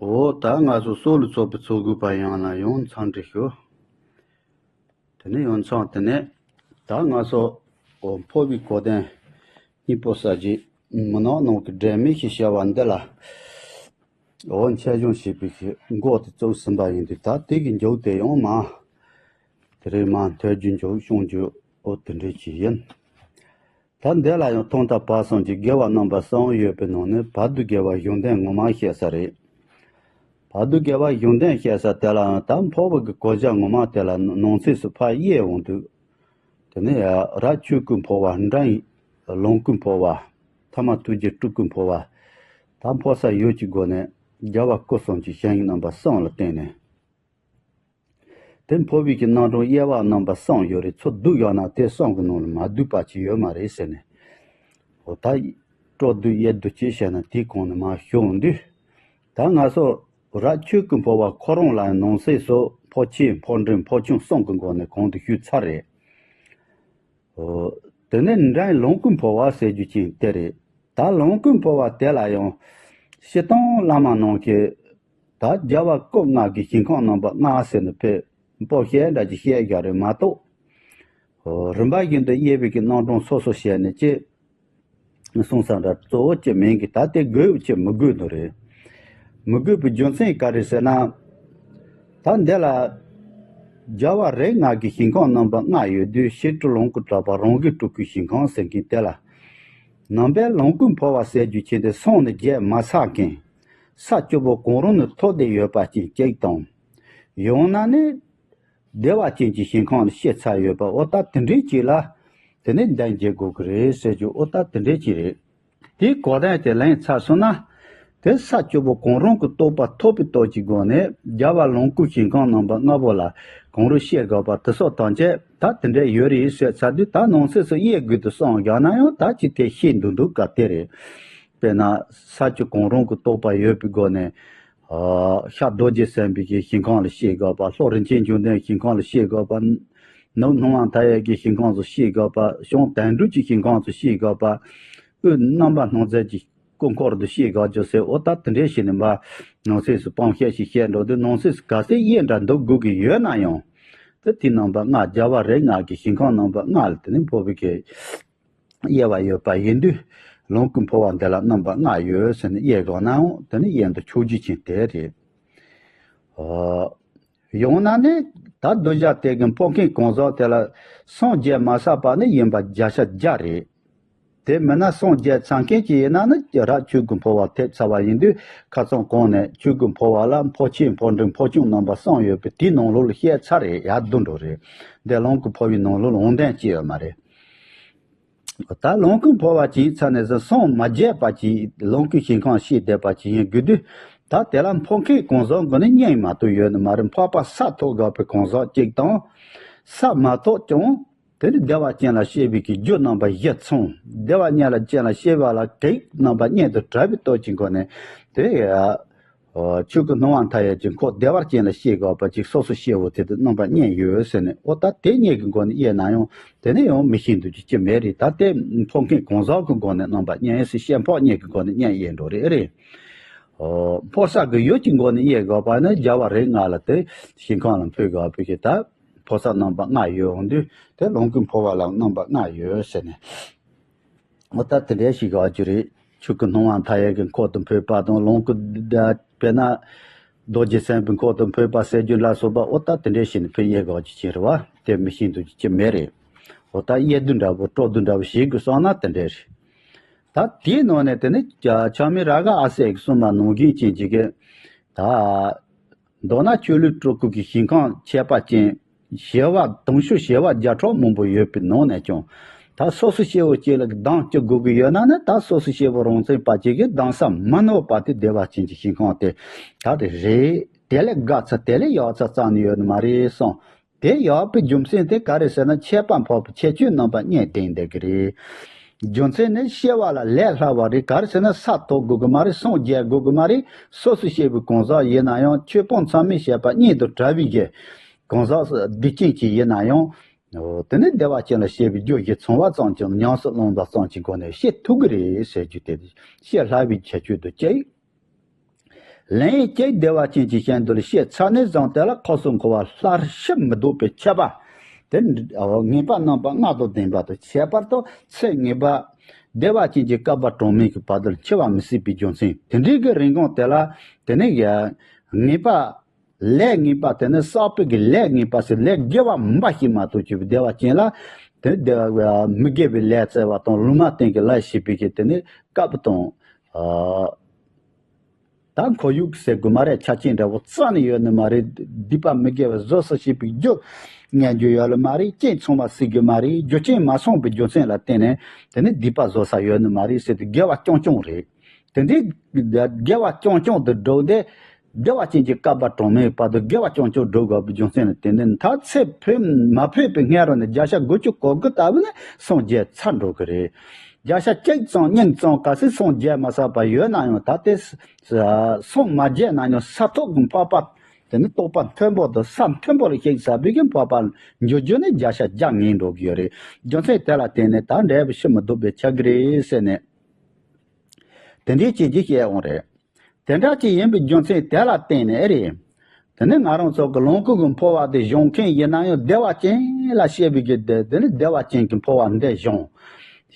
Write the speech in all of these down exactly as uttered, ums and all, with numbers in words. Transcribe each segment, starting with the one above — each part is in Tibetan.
འོ་ད་ང་ཚོ་སོག་ལུ་ཚོགས་པའི་ཚོགས་དགོས་པ་ཡང་ལ་ཡང་འཚམས་འདྲི་ཞུ། དེ་ནས་ཡང་འཚམས་དེ་ནས་ད་ང་ཚོ་འོ་འཕོ་བའི་གོ་དོན་གཉིས་པོ་ས་གཞི་མི་ནག་ནང་གི་སྒྲོན་མེ་ཞེས་བྱ་བ་འདི་ལ་འོ་མཆན་སྦྱོང་བྱེད་པའི་གི་འགོ་དེ་བཙུགས་ཟིན་པ་ཡིན་དུས། ད་དེ་གི་མཇུག་དེ་ཡང་མ་དེ་རིང་མ་མཐོ་རྒྱུ་མཇུག་སྦྱོང་རྒྱུ་འོ་དེ་འདྲ་ཅིག་ཡིན། ད་འདི་ལ་ཡང་ཐོག་མཐའ་བར་གསུམ་གྱི་དགེ་བ་རྣམ་པ་གསུམ་ཡོད་པའི་ནང་ནས་བར་དུ་དགེ་བ་གཞུང་དོན་ངོ་མ་བཤད་ས་རེད། བར་དུ་དགེ་བ་གཞུང་དོན་བཤད་ས་དེ་ལའང་ད་འཕོ་བ་གི་གོ་བྱ་ངོ་མ་དེ་ལ་ནང་གསེས་སུ་ཕར་དབྱེ་འོང་དུས། དེ་ནས་ཡ་རྭ་ཆོས་སྐུ་འཕོ་བ། འགྲམ་ལོངས་སྐུ་འཕོ་བ། ཐ་མ་ཐུགས་རྗེ་སྤྲུལ་སྐུ་འཕོ་བ། ད་འཕོ་ས་ཡོད་ཀྱི་སྒོ་ནས་རྒྱལ་བ་སྐུ་གསུམ་གྱི་བྱིན་རྣམ་པ་གསུམ་ལ་བརྟེན་ནས། དེ་འཕོ་བའི་གི་རྣམ་གྲངས་དབྱེ་བ་རྣམ་པ་གསུམ་ཡོད་རེད། ཚུར་བསྡུས་བཞག་ན་དེ་གསུམ་གི་ནང་ལ་མ་བསྡུས་པ་ཅིག་ཡོད་མ་རེད་ཟེར་ནས། འོ་ད་སྤྲོ་བསྡུ་དབྱེ་བསྡུ་ཅིག་བྱས་ན་དེའི་གོང་ནས་མར་ཞུ་འོང་དུས། ད་ང་ཚོ་རྭ་ཆོས་སྐུ་འཕོ་བ་ཁོ་རང་ལ་ནང་གསེས་སུ་འཕོ་ཆེན་འཕོ་འབྲིང་འཕོ་ཆུང་གསུམ་གི་སྒོ་ནས་གོང་དུ་ཞུས་ཚར་རེད། འོ། དེ་ནས་འགྲམ་ལོངས་སྐུ་འཕོ་བ་ཟེར་རྒྱུ་ཅན་དེ་རེད། ད་ལོངས་སྐུ་འཕོ་བ་དེ་ལ་ཡང་སྤྱིར་བཏང་བླ་མ་ནང་གི་ད་རྒྱལ་བ་སྐུ་ལྔ་གི་ཞིང་ཁམས་རྣམ་པ་ལྔ་ཟེར་ནས་ཕེབས་འཕོ་བཤད་འདྲ་ཅིག་བཤད་རྒྱུ་རེད་མ་གཏོགས། འོ། རིམ་པ་བཞིན་དུ་དབྱེ་བའི་གི་རྣམ་གྲངས་སོ་སོ་བཤད་ནས་ཅི་གསུངས་ས་འདྲ་གཙོ་བོ་ཅི་མིན་གི་ད་དེ་དགོས་ཅི་མི་དགོས་དོ་རེད། མི་དགོས་པའི་རྒྱུ་མཚན་ག་རེ་ཟེར་ན། ད་འདི་ལ་རྒྱལ་བ་རིགས་ལྔ་གི་ཞིང་ཁམས་རྣམ་པ་ལྔ་ཡོད་དུས། ཕྱི་སྤྲུལ་ལོངས་སྐུ་གྲགས་པ་རང་གི་སྤྲུལ་སྐུའི་ཞིང་ཁམས་ཟེར་མཁན་དེ་ལ། ནང་པའི་ལོངས་སྐུ་འཕོ་བ་ཟེར་རྒྱུ་ཅན་དེ་སངས་ནས་རྒྱས་མ་ཚར་མཁན། ས་བཅུ་པོ་གང་རུང་ནས་ཐོབ་བསྡད་ཡོད་པ་ཅན་གཅིག་དང་། ཡང་ན་ནི། བདེ་བ་ཅན་གྱི་ཞིང་ཁམས་ལ་སྐྱེས་ཚར་ཡོད་པ་འོ་ད་དེ་འདྲའི་ཅིག་ལ། དེ་ནས་འདི་འབྱེད་དགོས་ཀྱི་རེད་ཟེར་རྒྱུ་འོ་ད་དེ་འདྲའི་ཅིག་རེད། དེའི་གོ་དོན་དེ་ལེན་ཚར་སོང་ན། དེ་ས་བཅུ་པོ་གང་རུང་གི་རྟོགས་པ་ཐོབ་པའི་སྟོབས་ཀྱི་སྒོ་ནས་རྒྱལ་བ་ལོངས་སྐུ་ཞིང་ཁམས་རྣམ་པ་ལྔ་པོ་ལ་གང་རུང་སྐྱེ་དགོས་པ་དེ་སོགས་ཐམས་ཅད་ད་དེ་འདྲ་ཡོད་རེད་ཟེར་ཚར་དུས། ད་ནང་གསེས་སུ་དབྱེ་དགོས་དུས་གསུངས་བཞག་ན་ཡང་ད་ཅིག་དེ་ཤེས་འདུག་འདུག་ག་དེ་རེད། དཔེར་ན་ས་བཅུ་གང་རུང་གི་རྟོགས་པ་ཡོད་པའི་སྒོ་ནས། ཤར་རྡོ་རྗེ་སེམས་དཔའི་གི་ཞིང་ཁམས་ལ་སྐྱེ་དགོས་པ། ལྷོ་རིན་ཆེན་འབྱུང་ལྡན་ཞིང་ཁམས་ལ་སྐྱེ་དགོས་པ། ནུབ་སྣང་བ་མཐའ་ཡས་ཀྱི་ཞིང་ཁམས་སུ་སྐྱེ་དགོས་པ། བྱང་དོན་གྲུབ་ཀྱི་ཞིང་ཁམས་སུ་སྐྱེ་དགོས་པ། དབུས་རྣམ་པར་སྣང་མཛད་ཀྱི་སྐུ་འཁོར་དུ་སྐྱེ་དགོས་རྒྱུ་ཟེར་འོ་ད་དེ་འདྲའི་ཞིག་ནི་མ་ནང་གསེས་སུ་སྤང་བཤད་ཞིག་བཤད་འགྲོ་དུས། ནང་གསེས་སུ་ག་ཚད་དབྱེ་འདྲ་འདུག་དགོས་ཀྱི་ཡོད་ན་ཡང་། དེ་དེའི་རྣམ་པ་ལྔ་རྒྱལ་བ་རིགས་ལྔ་གི་ཞིང་ཁམས་རྣམ་པ་ལྔ་ལ་དེ་ནི་འཕོ་བའི་གི་དབྱེ་བ་ཡོད་པ་ཡིན་དུས། ལོངས་སྐུ་འཕོ་བ་འདི་ལ་རྣམ་པ་ལྔ་ཡོད་ཟེར་ནས་དབྱེ་དགོས་ནའང་དེ་ནི་དབྱེ་འདི་ཆོག་རྒྱུ་ཅན་དེ་རེད། ཨོ། ཡང་ན་ནི་ད་གདུལ་བྱ་དེ་གི་འཕོ་མཁན་གང་ཟག་དེ་ལ་སངས་རྒྱས་མ་ཚར་བ་ནི་ཡིན་པ་བརྒྱ་ཆ་བརྒྱ་རེད། དེ་མིན་ན་སངས་རྒྱས་ཚར་མཁན་ཅིག་ཡིན་ན་ནི་རྭ་ཆོས་སྐུ་འཕོ་བ་ཐེབས་ཚར་བ་ཡིན་དུས། ཁ་སང་གོང་ནས་ཆོས་སྐུ་འཕོ་བ་ལ་འཕོ་ཆེན་འཕོ་འབྲིང་འཕོ་ཆུང་རྣམ་པ་གསུམ་ཡོད་པའི་དེའི་ནང་ལོགས་ལ་བཤད་ཚར་རེད། ཡར་བསྡུ་འགྲོ་རེད། འདི་ལོངས་སྐུ་འཕོ་བའི་ནང་ལོགས་ལ་འོང་དོན་ཅི་ཡོད་མ་རེད། ད་ལོངས་སྐུ་འཕོ་བ་ཅིག་ཡིན་ཚར་ནས་ཟིན་སངས་མ་རྒྱས་པ་ཅིག་ལོངས་སྐུའི་ཞིང་ཁམས་སྐྱེས་བསྡད་པ་ཅིག་ཡིན་དགོས་དུས། ད་དེ་ལ་འཕོ་མཁན་གང་ཟག་གི་ནི་མཉམ་མ་གཏོགས་ཡོད་ནི་མ་རེད། འཕགས་པ་ས་ཐོབ་དགོས་པའི་གང་ཟག་གཅིག་དང་། ས་མ་ཐོབ་ཀྱང་དེ་ནི་བདེ་བ་ཅན་ལ་སྐྱེ་བའི་གི་རྒྱུ་རྣམ་པ་བཞི་ཚང་། བདེ་བ་ཅན་ལ་སྐྱེ་བ་ལ་གེགས་རྣམ་པ་གཉིས་དང་བྲལ་བའི་སྟོབས་ཀྱི་སྒོ་ནས་དེ། ཆོས་སྐུ་སྣང་བ་མཐའ་ཡས་ཀྱི་འཁོར་བདེ་བ་ཅན་ལ་སྐྱེ་དགོས་པ་ཅིག་སོ་སོ་སྐྱེ་བོ་དེ་དང་རྣམ་པ་གཉིས་ཡོད་ཟེར་ནས་འོ་ད་དེ་གཉིས་ཀྱི་སྒོ་ནས་དབྱེ་ན་ཡང་དེ་ནས་ཡང་མི་ཤེས་འདུག་རྒྱུ་ཅི་མེད་རེད། ད་དེ་འཕོ་མཁན་གང་ཟག་གི་སྒོ་ནས་རྣམ་པ་གཉིས་ཟེར། སྐྱེ་འཕོ་གཉིས་ཀྱི་སྒོ་ནས་གཉིས་དབྱེ་འགྲོ་རེད། ཨེ་རེད། འོ། འཕོ་ས་གི་ཡུལ་གྱི་སྒོ་ནས་དབྱེ་དགོས་པ་ནི་རྒྱལ་བ་རིགས་ལྔ་ལ་དེ་ཞིང་ཁམས་ལ་འཕོ་དགོས་པའི་གི་ད་འཕོ་ས་རྣམ་པ་ལྔ་ཡོད་འོང་དུས། དེ་ལོངས་སྐུ་འཕོ་བ་ལ་རྣམ་པ་ལྔ་ཡོད་ཟེར་ནས། འོ་ད་དེ་འདྲའི་ཞིག་ག་རྒྱུ་རེད། ཆོས་སྐུ་སྣང་བ་མཐའ་ཡས་ཀྱི་འཁོར་དུ་འཕོས་པ་དང་། ལོངས་སྐུ་ད་དཔེར་ན་རྡོ་རྗེ་སེམས་དཔའི་འཁོར་དུ་འཕོས་པ་ཟེར་རྒྱུ་ལ་སོགས་པ་འོ་ད་དེ་འདྲའི་ཞིག་ནི་ཕན་ཡོན་ག་རྒྱུ་ཅི་རེད་བ། དེ་མི་ཤེས་འདུག་རྒྱུ་ཅི་མེད་རེད། འོ་ད་དབྱེ་བསྡུ་འདྲ་པོ་སྤྲོ་བསྡུ་འདྲ་པོ་བྱེད་དགོས་བསམ་ན་དེ་འདྲའི་རེད། ད་དེའི་ནང་ནས་དེ་ནི་ཆགས་མེད་རཱ་ག་ཨ་སད་ཀྱིས་གསུངས་པ་ནང་བཞིན་ཅན་ཅིག་གི་ད། མདོར་ན་ཆོས་ལུགས་སྤྲུལ་སྐུ་གི་ཞིང་ཁམས་ཁྱད་པར་ཅན། བྱེ་བ་གདུང་ཤུགས་བྱེ་བ་བརྒྱ་ཕྲག་མང་པོ་ཡོད་པའི་ནང་ནས་ཀྱང་། ད་སོ་སོ་སྐྱེ་བོ་གཅིག་ལ་གདངས་བཅུ་དགོས་ཀྱི་ཡོད་ན་ནི། ད་སོ་སོ་སྐྱེ་བོ་རང་མཚན་པ་གཅིག་གིས་གདངས་ས་མ་ནོར་བ་དེ་བདེ་བ་ཅན་གྱི་ཞིང་ཁམས་དེ་ད་དེ་རེད། དེ་ལས་དགའ་ཚ་དེ་ལས་ཡག་ཚ་རྩ་ནས་ཡོད་ནི་མ་རེད་གསུངས། དེ་ཡག་པའི་རྒྱུ་མཚན་དེ་ག་རེ་ཟེར་ན། ཁྱད་པར་འཕགས་པའི་ཁྱད་ཆོས་རྣམ་པ་གཉིས་ལྡན་བསྡད་ཀྱི་རེད། རྒྱུ་མཚན་ནི་སྐྱེ་བ་ལ་ལས་སླ་བ་རེད། ག་རེ་ཟེར་ན་ས་ཐོབ་དགོས་ཀྱི་མ་རེད། སངས་རྒྱས་དགོས་ཀྱི་མ་རེད། སོ་སོ་སྐྱེ་བོའི་གང་ཟག་ཡིན་ན་ཡང་ཆོས་སྤོང་མཚམས་མེད་བྱས་པ་གཉིས་དང་བྲལ་བའི་གི་གང་ཟག་སྡིག་ཅན་ཅིག་ཡིན་ན་ཡང་། འོ་དེ་ནི་བདེ་བ་ཅན་ལ་སྐྱེ་བའི་རྒྱུ་བཞི་ཚང་བ་ཙམ་གྱིས་ཉམས་སུ་བླངས་པ་ཙམ་གྱི་སྒོ་ནས་སྐྱེ་ཐུབ་ཀྱི་རེད་ཟེར་རྒྱུ་དེ་སྐྱེ་སླ་བའི་ཁྱད་ཆོས་དང་བཅས། ལན་གཅིག་བདེ་བ་ཅན་གྱི་སྐྱོན་དུ་ལ་བཤད་ཚར་ནས་བཟུང་དེ་ལ་ཁོ་སོ་འཁོར་བ་སླར་ཤི་མི་ལྡོག་པའི་ཁྱབ་པ། དེ་ངེས་པ་རྣམ་པ་ལྔ་དང་ལྡན་པ་དང་ཁྱད་པར་དུ་ཚེ་ངེས་པ། བདེ་བ་ཅན་གྱི་བསྐལ་པ་གྲངས་མེད་ཀྱི་བར་དུ་འཆི་བ་མི་སྲིད་པའི་རྒྱུ་མཚན་དེ་འདྲའི་གི་རིན་གོང་དེ་ལ། དེ་ནི་ཡ་ངེས་པ། ལས་ངེས་པ་དེ་ནི་བསགས་པའི་གི་ལས་ངེས་པ་ཟེར་ལས་དགེ་བ་མིན་པ་ཞིག་མ་གཏོགས་ཀྱི་བདེ་བ་ཅན་ལ། དེ་ནི་བདེ་བ་མི་དགེ་བའི་ལས་བཙལ་བ་དང་ལུང་མ་བསྟན་གྱི་ལས་བྱེད་པའི་གི་དེ་ནི་སྐབས་དང་། ད་ཁོར་ཡུག་ཟེར་དགོས་མ་རེད། ཆ་རྐྱེན་འདྲ་བོ་རྩ་ནས་ཡོད་ནི་མ་རེད། སྡིག་པ་མི་དགེ་བ་བཟོ་ས་བྱེད་པའི་རྒྱུ་ངན་རྒྱུ་ཡོད་ལ་མ་རེད། རྐྱེན་ཚང་མ་སྲིད་དགོས་མ་རེད། རྒྱུ་རྐྱེན་མ་ཚང་པའི་རྒྱུ་མཚན་ལ་བརྟེན་ནས་དེ་ནི་སྡིག་པ་བཟོ་ས་ཡོད་ནི་མ་རེད་ཟེར་དུས་དགེ་བ་རྐྱང་རྐྱང་རེད། དེ་འདྲའི་དགེ་བ་རྐྱང་རྐྱང་དུ་བསྒྲུབས་ཏེ་བདེ་བ་ཅན་གྱི་བསྐལ་པ་གྲངས་མེད་བར་དུ་དགེ་བ་རྐྱང་རྐྱང་བསྒྲུབ་དགོས་པའི་རྒྱུ་མཚན་ལ་བརྟེན་ནས་མཐར་ཚེ་འཕོས་མ་འཕོས་པའི་སྔ་རོལ་ནས་བརྒྱ་ཆ་དགུ་བཅུ་གོ་དགུ་ལྟ་བུ་ནས་སངས་རྒྱས་ཚར་འགྲོ་གི་རེད། བརྒྱ་ཆ་གཅིག་ཙམ་གཉིས་ཙམ་གལ་སྲིད་སངས་རྒྱས་མ་ཚར་བ་ཡོད་ན་ཡང་ད་ལྟའི་སངས་མ་རྒྱས་ན་ཡང་ས་ཐོབ་ཀྱི་འཕགས་པ། དེ་ནི་རྟོགས་པ་མཐོན་པོ་དང་ས་མཐོན་པོ་ལ་གཤེགས་ཚར་བའི་གི་འཕགས་པ་འགྱུར་རྒྱུ་ནི་བརྒྱ་ཆ་བརྒྱ་ངེས་འགྲོ་གི་ཡོད་རེད། རྒྱུ་མཚན་དེ་ལ་བརྟེན་ནས་ད་འབྲས་བུ་ཤི་མི་ལྡོག་པའི་ཆགས་ཀྱི་རེད་ཟེར་ནས། དེ་འདྲའི་བྱེད་ཀྱི་བཤད་འོང་རེད། དེ་འདྲ་ཅིག་ཡིན་པའི་རྒྱུ་མཚན་དེ་ལ་བརྟེན་ནས་རེད། དེ་ནི་ང་རང་ཚོ་གི་ལོངས་སྐུ་གི་འཕོ་བ་དེ་སྦྱོང་མཁན་ཡིན་ན་ཡང་བདེ་བ་ཅན་ལ་བཤད་པའི་གི་དེ་དེ་ནི་བདེ་བ་ཅན་གྱི་འཕོ་བ་འདི་སྦྱོང་།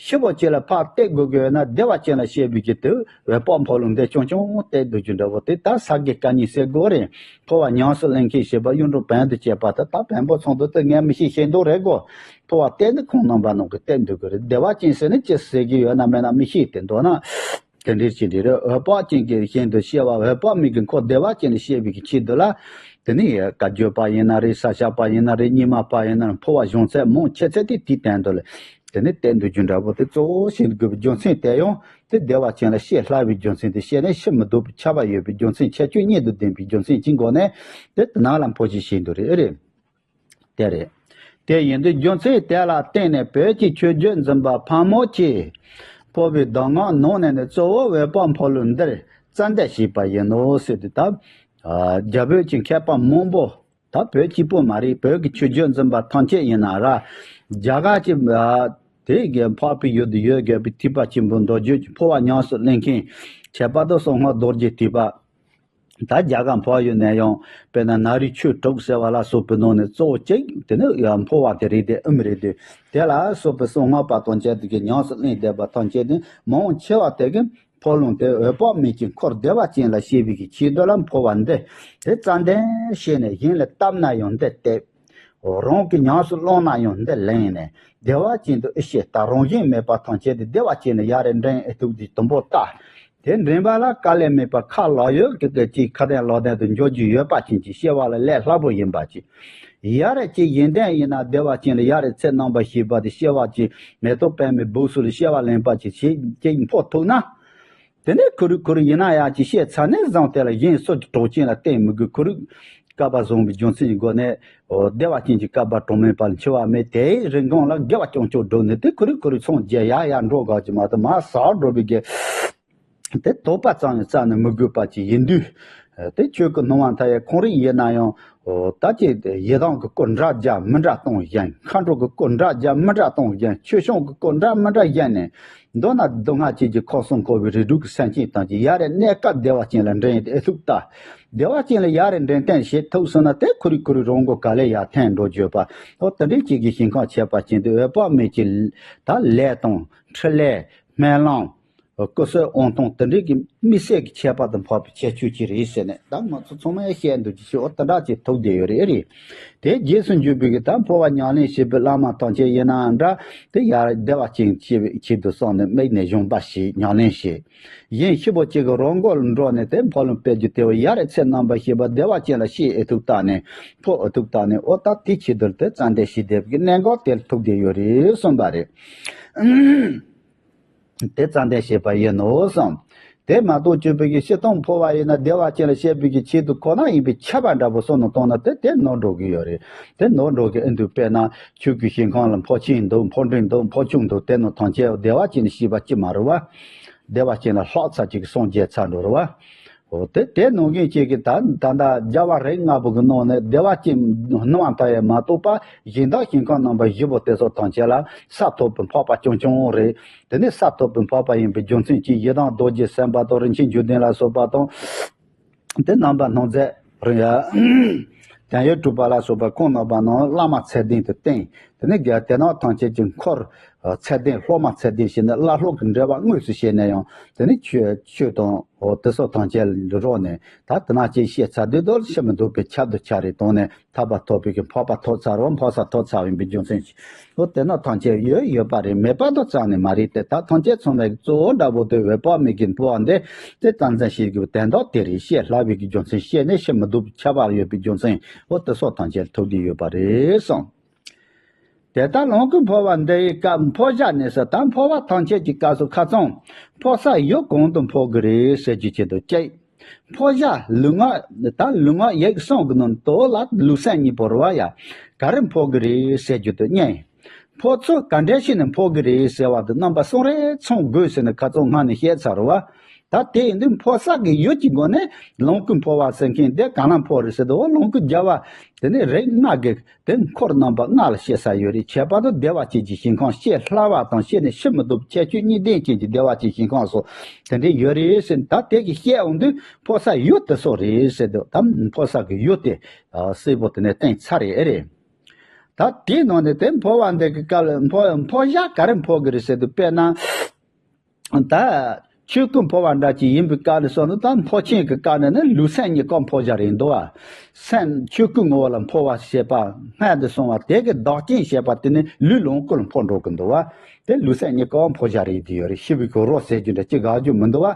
ཤི་བོ་ཅིག་ལ་ཕར་བལྟས་དགོས་ཀྱི་ཡོད་ན་བདེ་བ་ཅན་ལ་བཤད་པའི་གི་དེ་འོད་དཔག་འཕོ་ལུང་འདི་ཆུང་ཆུང་བལྟས་འདུག་རྒྱུ་འདྲ་བོ་དེ་ད་ས་དགེ་བཀའ་རྙིང་ཟེར་དགོས་རེད། འཕོ་བ་ཉམས་སུ་ལེན་མཁན་ཞེས་པ་གཡུང་དྲུང་བོན་དུ་བྱས་པ་དེ་ད་བོན་པོ་ཚོགས་འདུ་དེ་ངས་མི་ཤེས་ཤེས་མདོག་རེད་གོ། འཕོ་བ་བལྟས་ནི་ཁོང་རྣམ་པ་རྣམས་ཀྱིས་བལྟས་འདུག་གི་རེད། བདེ་བ་ཅན་ཟེར་ནི་ཅི་ཟེར་གྱི་ཡོད་ན་མེད་ན་མི་ཤེས་ཏེ་མདོར་ན། དེ་འདྲའི་ཅི་འདྲ་རེད། འོད་དཔག་ཅན་གྱི་ཞིང་དུ་སྐྱེ་བ། འོད་དཔག་མེད་ཀྱི་འཁོར་བདེ་བ་ཅན་ལ་སྐྱེ་བའི་གི་ཆེད་དུ་ལ། དེ་ནི་བཀའ་བརྒྱུད་པ་ཡིན་ན་རེད། ས་སྐྱ་པ་ཡིན་ན་རེད། རྙིང་མ་པ་ཡིན་ན་རེད། འཕོ་བ་སྦྱོང་ཚད་མང་ཆེ་ཚད་དེ་དེའི་སྟེང་དུ་ལ། དེ་ནི་བསྟན་འདུག་རྒྱུ་འདྲ་པོ་དེ་གཙོ་བོ་བྱེད་དགོས་པའི་རྒྱུ་མཚན་དེ་ཡང་དེ་བདེ་བ་ཅན་ལ་སྐྱེ་སླ་བའི་རྒྱུ་མཚན་དེ་བཤད་ནས་ཤི་མི་ལྡོག་པའི་ཁྱབ་པ་ཡོད་པའི་རྒྱུ་མཚན་ཁྱད་ཆོས་གཉིས་དང་ལྡན་པའི་རྒྱུ་མཚན་གྱི་སྒོ་ནས་དེ་དེ་ནང་ལ་འཕོ་ཞིག་བྱེད་འདུག་རེད། ཨེ་རེད། དེ་རེད། དེ་ཡིན་དུས་རྒྱུ་མཚན་དེ་ལ་བརྟེན་ནས་བོད་ཀྱི་ཆོས་བརྒྱུད་འཛིན་པ་ཕག་མོ་ཆེ། འཕོ་བའི་གདམས་ངག་ནང་ནས་ནི་གཙོ་བོ་འོད་དཔག་འཕོ་ལུང་འདིར་བཙལ་འདེབས་བྱས་པ་ཡིན་ནོ་ཟེར་དུས་ད། རྒྱ་བོད་ཀྱི་མཁས་པ་མང་པོ། ད་བོད་གཅིག་པུ་མ་རེད། བོད་ཀྱི་ཆོས་བརྒྱུད་འཛིན་པ་ཐམས་ཅད་ཡིན་ན་ར། རྒྱ་གར་གྱི། དེ་གའི་འཕགས་པའི་ཡུལ་དུ་ཡོད་དགོས་པའི་ཐེག་པ་ཆེན་པོའི་མདོ་རྒྱུད་ཀྱི་འཕོ་བ་ཉམས་སུ་ལེན་མཁན། ཁྱད་པར་དུ་གསང་སྔགས་རྡོ་རྗེ་ཐེག་པ། ད་རྒྱ་གར་འཕགས་ཡུལ་ནས་ཡང་དཔེར་ན་ན་རིའི་ཆོས་དྲུག་ཟེར་བ་ལ་སོགས་པའི་ནང་ནས་གཙོ་བོ་གཅིག་དེ་ནི་ཡང་འཕོ་བ་དེ་རེད་དེ་ཨེ་མི་རེད་དེ། དེ་ལ་སོགས་པའི་གསང་སྔགས་པ་དང་བཅས་ཏེ་གི་ཉམས་སུ་ལེན་བསྡད་པ་ཐམས་ཅད་ནི་མང་ཆེ་བ་དེ་གི་འཕོ་ལུང་དེ་འོད་དཔག་མེད་ཀྱི་འཁོར་བདེ་བ་ཅན་ལ་སྐྱེ་བའི་གི་ཆེད་དུ་ལ་འཕོ་བ་འདི་དེ་རྩ་འདོན་བྱས་ནས་གཞན་ལ་བཏབ་ན་ཡང་འདི་སྟེ། རང་གི་ཉམས་སུ་བླངས་ན་ཡང་འདི་ལེན་ནས་བདེ་བ་ཅན་དུ་ཨེ་སྐྱེ། ད་རང་བཞིན་མེད་པ་ཐམས་ཅད་དེ་བདེ་བ་ཅན་ལ་ཡ་རེ་འདྲེན་ཨེ་ཐུབ་དེ་དུམ་བུ་ལྟ། དེ་འདྲེན་པ་ལ་དཀའ་ལས་མེད་པར་ཁ་ལག་ཡོད་ཀྱི་ཀྱི་ཅིག་ཁ་ཏོན་ལག་ལེན་དུ་འཇོག་རྒྱུ་ཡོད་པ་ཅན་གྱི་སྐྱེ་བ་ལ་ལས་སླ་པོ་ཡིན་པ་ཅིག་ཡ་རེ་ཅིག་ཡོན་ཏན་ཡིན་ན་བདེ་བ་ཅན་ལ་ཡ་རེ་ཚེ་རྣམ་པར་ཤེས་པ་དེ་སྐྱེ་བ་ཅིག་མེ་ཏོག་པདྨའི་སྦུབས་སུ་ལ་སྐྱེ་བ་ལེན་པ་ཅིག་བྱེད་ཅིག་འཕོ་ཐུབ་ན། དེ་ནས་ཁུ་རུ་ཁུ་རུ་ཡིན་ན་ཡང་ཅིག་བཤད་ཚར་ནས་བཟུང་དེ་ལ་གཞན་སོ་ཀྱི་གྲོགས་ཅན་ལ་བརྟེན་མི་དགོས། ཁུ་རུ་བསྐལ་པ་བཟང་པོའི་རྒྱུ་མཚན་གྱི་སྒོ་ནས་འོ་བདེ་བ་ཅན་གྱི་བསྐལ་པ་གྲངས་མེད་པ་ལ་འཆི་བ་མེད། དེའི་རིན་གོང་ལ་དགེ་བ་རྐྱང་རྐྱང་བསྒྲུབས་ནས་དེ་ཁུ་རུ་ཁུ་རུ་སངས་རྒྱས་ཡར་ཡར་འགྲོ་དགོས་ཀྱི་མ་གཏོགས་མར་ཟག་འགྲོ་བའི་གི་དེ་དོགས་པ་ཙམ་ཡང་རྩ་ནས་མི་དགོས་པ་ཅིག་ཡིན་དུས། དེ་ཆོས་ཀྱི་སྣང་བ་མཐའ་ཡས་ཁོང་རང་ཡིན་ན་ཡང་ད་ཅི་ཡི་དམ་གྱི་སྐུ་འདྲ་རྒྱ་མི་འདྲ་གཏོང་བཞིན། མཁའ་འགྲོ་གི་སྐུ་འདྲ་རྒྱ་མི་འདྲ་གཏོང་བཞིན། ཆོས་སྐྱོང་གི་སྐུ་འདྲ་མི་འདྲ་བཞེངས་ནས། མདོར་ན་སྡུག་བསྔལ་བཅས་ཀྱི་ཁམས་གསུམ་འཁོར་བའི་རིགས་དྲུག་གི་སེམས་ཅན་ཐམས་ཅད་ཡ་རེ་གནས་སྐབས་བདེ་བ་ཅན་ལ་འདྲེན་ཏེ་ཨེ་ཐུབ་ལྟ། བདེ་བ་ཅན་ལ་ཡ་རེ་འདྲེན་སྟངས་བྱེད་ཐུབ་སོང་ན་དེ་ཁོ་རང་ཁོ་རང་རང་མགོ་ག་ལེ་ཡར་འཐེན་འགྲོ་རྒྱུ་ཡོད་པ། ཨོ་དེ་འདྲའི་ཅིག་གི་ཞིང་ཁམས་ཁྱད་པར་ཅན་དུ་འོད་དཔག་མེད་ཀྱི་ད་ལས་དང་འཕྲིན་ལས་སྨོན་ལམ། སྐུ་གསོལ་དབང་ཐང་དེ་འདྲའི་གི་དམིགས་བསལ་གྱི་ཁྱད་པར་དུ་འཕགས་པའི་ཁྱད་ཆོས་ཅིག་རེད་ཟེར་ནས་ད་ང་ཚོ་ཚང་མས་བཤད་འདུག་ཅི་ཞིག་ཨོ་དེ་འདྲ་ཅིག་ཐུག་བསྡད་ཡོད་རེད། ཨེ་རེད། དེ་རྗེས་སུ་འཇུག་པའི་གི་ད་འཕོ་བ་ཉམས་ལེན་བྱེད་པའི་བླ་མ་ཐམས་ཅད་ཡིན་ནའང་འདྲ། དེ་ཡར་བདེ་བ་ཅན་བྱེད་པའི་ཆེད་དུ་བསམ་ནས་དམིགས་ནས་སྦྱོང་བ་བྱེད། ཉམས་ལེན་བྱེད། གཞན་ཤི་བོ་གཅིག་གི་རང་མགོ་ལ་འགྲོ་ནས་དེ་འཕོ་ལུང་སྤེལ་རྒྱུ་དེ་བ་ཡ་རེ་ཚེ་རྣམ་པར་ཤེས་པ་བདེ་བ་ཅན་ལ་སྐྱེ་ཨེ་ཐུབ་ལྟ་ནས་འཕོ་ཨེ་ཐུབ་ལྟ་ནས་ཨོ་ད་དེ་ཆེད་དུ་དེ་རྩ་འདེབས་བྱེད་བསྡད་པའི་གནད་འགག་དེ་ལ་ཐུག་བསྡད་ཡོད་རེད་གསུངས་པ་རེད། དེ་རྩ་འདེབས་བྱས་པ་ཡིན་ནོ་བསམ། དེ་མ་གཏོགས་སྤྱོད་པའི་གི་སྤྱིར་བཏང་འཕོ་བ་ཡིན་ན་བདེ་བ་ཅན་ལ་སྐྱེ་བའི་གི་ཆེད་དུ་ཁོ་ན་ཡིན་པའི་ཁྱབ་པ་འདྲ་པོ་བསམ་བློ་བཏང་ན་དེ་དེ་ནོར་འགྲོ་གི་ཡོད་རེད། དེ་ནོར་འགྲོ་གི་ཨེ་འདུག་དཔེར་ན་ཆོས་ཀྱི་ཞིང་ཁམས་ལ་འཕོ་ཆེན་འདུག་འཕོ་འབྲིང་འདུག་འཕོ་ཆུང་འདུག་དེ་ནོ་ཐམས་ཅད་བདེ་བ་ཅན་ལ་སྐྱེས་པ་ཅི་མ་རུང་བ། བདེ་བ་ཅན་ལ་ལྷག་ཚར་ཅིག་གི་སངས་རྒྱས་ཚར་འགྲོ་རུང་བ། འོ་དེ་དེ་ནང་བཞིན་གཅིག་གི་ད་ད་ལྟ་རྒྱལ་བ་རིགས་ལྔ་པོ་གི་ནང་ནས་བདེ་བ་ཅན་སྣང་བ་མཐའ་ཡས་མ་གཏོགས་པ་གཞན་དག་ཞིང་ཁམས་རྣམ་པ་བཞི་པོ་དེ་ཚོ་ཐམས་ཅད་ལ་ས་ཐོབ་པའི་འཕགས་པ་རྐྱང་རྐྱང་རེད། དེ་ནི་ས་ཐོབ་པའི་འཕགས་པ་ཡིན་པའི་རྒྱུ་མཚན་གྱིས་ཡི་དམ་རྡོ་རྗེ་སེམས་དཔའ་དང་རིན་ཆེན་འབྱུང་ལྡན་ལ་སོགས་པ་དང་། དེ་རྣམ་པར་སྣང་མཛད་རིང་ཡ། དོན་ཡོད་གྲུབ་པ་ལ་སོགས་པ་ཁོང་རྣམ་པ་རྣམས་བླ་མ་ཚད་ལྡན་དུ་བསྟེན། དེ་ནས་རྒྱལ་དེ་རྣམས་ཐམས་ཅད་ཀྱི་འཁོར་ཚད་ལྡན་སློབ་མ་ཚད་ལྡན་ཞེས་ནི་བླ་སློབ་ཀྱི་འབྲེལ་བ་དངོས་སུ་བཤད་ན་ཡང་དེ་ནི་ཆོས་ཆོས་དང་དེ་སོགས་ཐམས་ཅད་ལ་རོགས་ནས་ད་དེ་ན་ཅིག་བཤད་ཚར་དུས་དོ་ཤི་མི་འདུག་པའི་ཁྱབ་ཏུ་ཆ་རེ་དང་ནས་ཐར་པ་ཐོབ་པའི་གི་འཕགས་པ་ཐོབ་ཚར་བ་འཕགས་ས་ཐོབ་ཚར་བ་ཡིན་པའི་རྒྱུ་མཚན་གྱིས། འོ་དེ་ན་ཐམས་ཅད་ཡོད་ཡོད་པ་རེད། མེད་པ་དང་རྩ་ནས་མ་རེད་དེ། ད་ཐམས་ཅད་ཚང་མའི་གཙོ་བོ་འདྲ་པོ་དེ་འོད་དཔག་མེད་ཀྱི་འཕོ་བ་འདི་དེ་ཙམ་ཙམ་ཞིག་གི་དོན་དག་དེ་རེད། བཤད་སླ་བའི་གི་རྒྱུ་མཚན་བཤད་ནས་བཤད་མི་ཐུབ་ཁྱད་པར་ཡོད་པའི་རྒྱུ་མཚན་འོ་དེ་སོགས་ཐམས་ཅད་ཐུག་གི་ཡོད་པ་རེད་གསུངས། དེ་ལྟར་ལོངས་སྐུའི་འཕོ་བ་འདི་ཡི་སྐབས་འཕོ་བྱ་ནས་སུ་ད་འཕོ་བ་ཐམས་ཅད་ཀྱི་སྐབས་སུ་ཁ་ཚང་འཕོ་ས་ཡུལ་གང་དུ་འཕོ་གི་རེད་ཟེར་རྒྱུ་ཆེད་དུ་གཅིག་འཕོ་བྱ་ལུས་ངག་ད་ལུས་ངག་ཡིད་གསུམ་གྱི་ནང་དུ་ལ་ལུས་སེམས་གཉིས་པོ་རུ་བ་ཡ་ག་རེ་འཕོ་གི་རེད་ཟེར་རྒྱུ་དེ་གཉིས། འཕོ་ཚུལ་ག་འདྲ་ཞིག་ནས་འཕོ་གི་རེད་ཟེར་བ་དེ་རྣམ་པ་གསུམ་རེ་ཚང་དགོས་ཟེར་ནས་ཁ་ཚང་སྔ་ནས་བཤད་ཚར་བ། ད་དེ་ཡིན་དུས་འཕོ་ས་གི་ཡུལ་གྱི་སྒོ་ནས་ལོངས་སྐུ་འཕོ་བ་ཟེར་མཁན་དེ་ག་ན་འཕོ་རེད་ཟེར་དུས་ལོངས་སྐུ་རྒྱལ་བ་དེ་ནས་རིགས་ལྔ་གི་དེ་འཁོར་རྣམ་པ་ལྔ་ལ་བཤད་ས་ཡོད་རེད། ཁྱད་པར་དུ་བདེ་བ་ཅན་གྱི་ཞིང་ཁམས་བཤད་སླ་བ་དང་བཤད་ནས་ཤི་མི་ཐུབ་ཁྱད་ཆོས་གཉིས་ལྡན་ཅན་གྱི་བདེ་བ་ཅན་ཞིང་ཁམས་སོགས་དེ་འདྲས་ཡོད་རེད་ཟེར། ད་དེ་གི་བཤད་འོང་དུས་འཕོ་ས་ཡུལ་དེ་སོགས་རེད་ཟེར་དུས་ད་འཕོ་ས་གི་ཡུལ་དེ་གསལ་པོ་དེ་ནས་བསྟན་ཚར་རེད་ཨེ་རེད། ད་དེའི་ནང་ནས་དེ་འཕོ་བ་འདི་གི་སྐབས་ལ་འཕོ་འཕོ་བྱ་ག་རེ་འཕོ་གི་རེད་ཟེར་དུས་དཔེར་ན། ད་ཆོས་སྐུ་འཕོ་བ་འདྲ་ཅིག་ཡིན་པའི་སྐབས་ལ་སོགས་ན་ད་འཕོ་ཆེན་གྱི་སྐབས་ནས་ནི་ལུས་སེམས་གཉིས་ཀ་འཕོ་བྱ་རེད་འདུག་བ། སེམས་ཆོས་སྐུ་ངོ་བོ་ལ་འཕོ་བ་ཞེས་པ་སྔར་དུ་སོང་བ་དེ་གི་བདག་རྐྱེན་ཞེས་པ་དེ་ནི་ལུས་ལོངས་སྐུ་ལ་འཕོ་འགྲོ་གི་འདུག་བ། དེ་ལུས་སེམས་གཉིས་ཀ་འཕོ་བྱ་རེད་དེ་ཡོད་རེད། ཤི་བའི་གི་རོ་ཟེར་རྒྱུ་འདྲ་ཅིག་དགག་རྒྱུ་མི་འདུག་བ།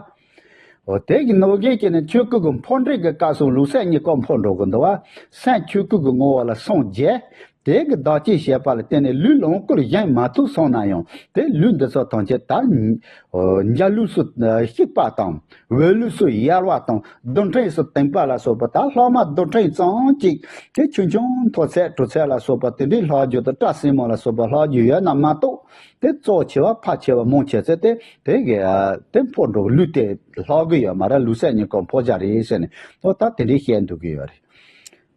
འོ་དེ་གི་ནོ་གེ་ཀྱི་ནི་ཆོས་སྐུ་གི་འཕོ་འགྲོས་ཀྱི་སྐབས་སུ་ལུས་སེམས་གཉིས་ཀ་འཕོ་འགྲོ་གི་འདུག་བ། སེམས་ཆོས་སྐུ་གི་ངོ་བོ་ལ་སངས་རྒྱས། དེ་གི་བདག་རྐྱེན་བྱས་པ་ལ་བརྟེན་ནས་ལུས་ལོངས་སྐུར་བཞེངས་མ་ཐུབ་སོང་ན་ཡང་དེ་ལུས་འདི་ཚོ་ཐམས་ཅད་ད་འཇའ་ལུས་སུ་གཤེགས་པ་དང་འོད་ལུས་སུ་ཡལ་བ་དང་རྡུལ་ཕྲན་སུ་དེངས་པ་ལ་སོགས་པ་ད་ལྷག་མ་རྡུལ་ཕྲན་ཙམ་ཅིག་དེ་ཆུང་ཆུང་མཐོ་ཚད་དྲུག་ཚད་ལ་སོགས་པ་དེ་འདྲའི་ལྷག་རྒྱུ་དང་སྐྲ་སེན་མོ་ལ་སོགས་པ་ལྷག་རྒྱུ་ཡོད་ན་མ་གཏོགས། དེ་གཙོ་ཆེ་བ་ཕལ་ཆེ་བ་མང་ཆེ་ཚེ་དེ་དེ་གི་དེ་འཕོ་འགྲོ་ལུས་དེ་ལྷག་གི་ཡོད་མ་རེད། ལུས་སེམས་གཉིས་ཀ་འཕོ་བྱ་རེད་ཟེར་ནས་ཨོ་ད་དེ་འདྲའི་བཤད་འདུག་གི་ཡོད་རེད།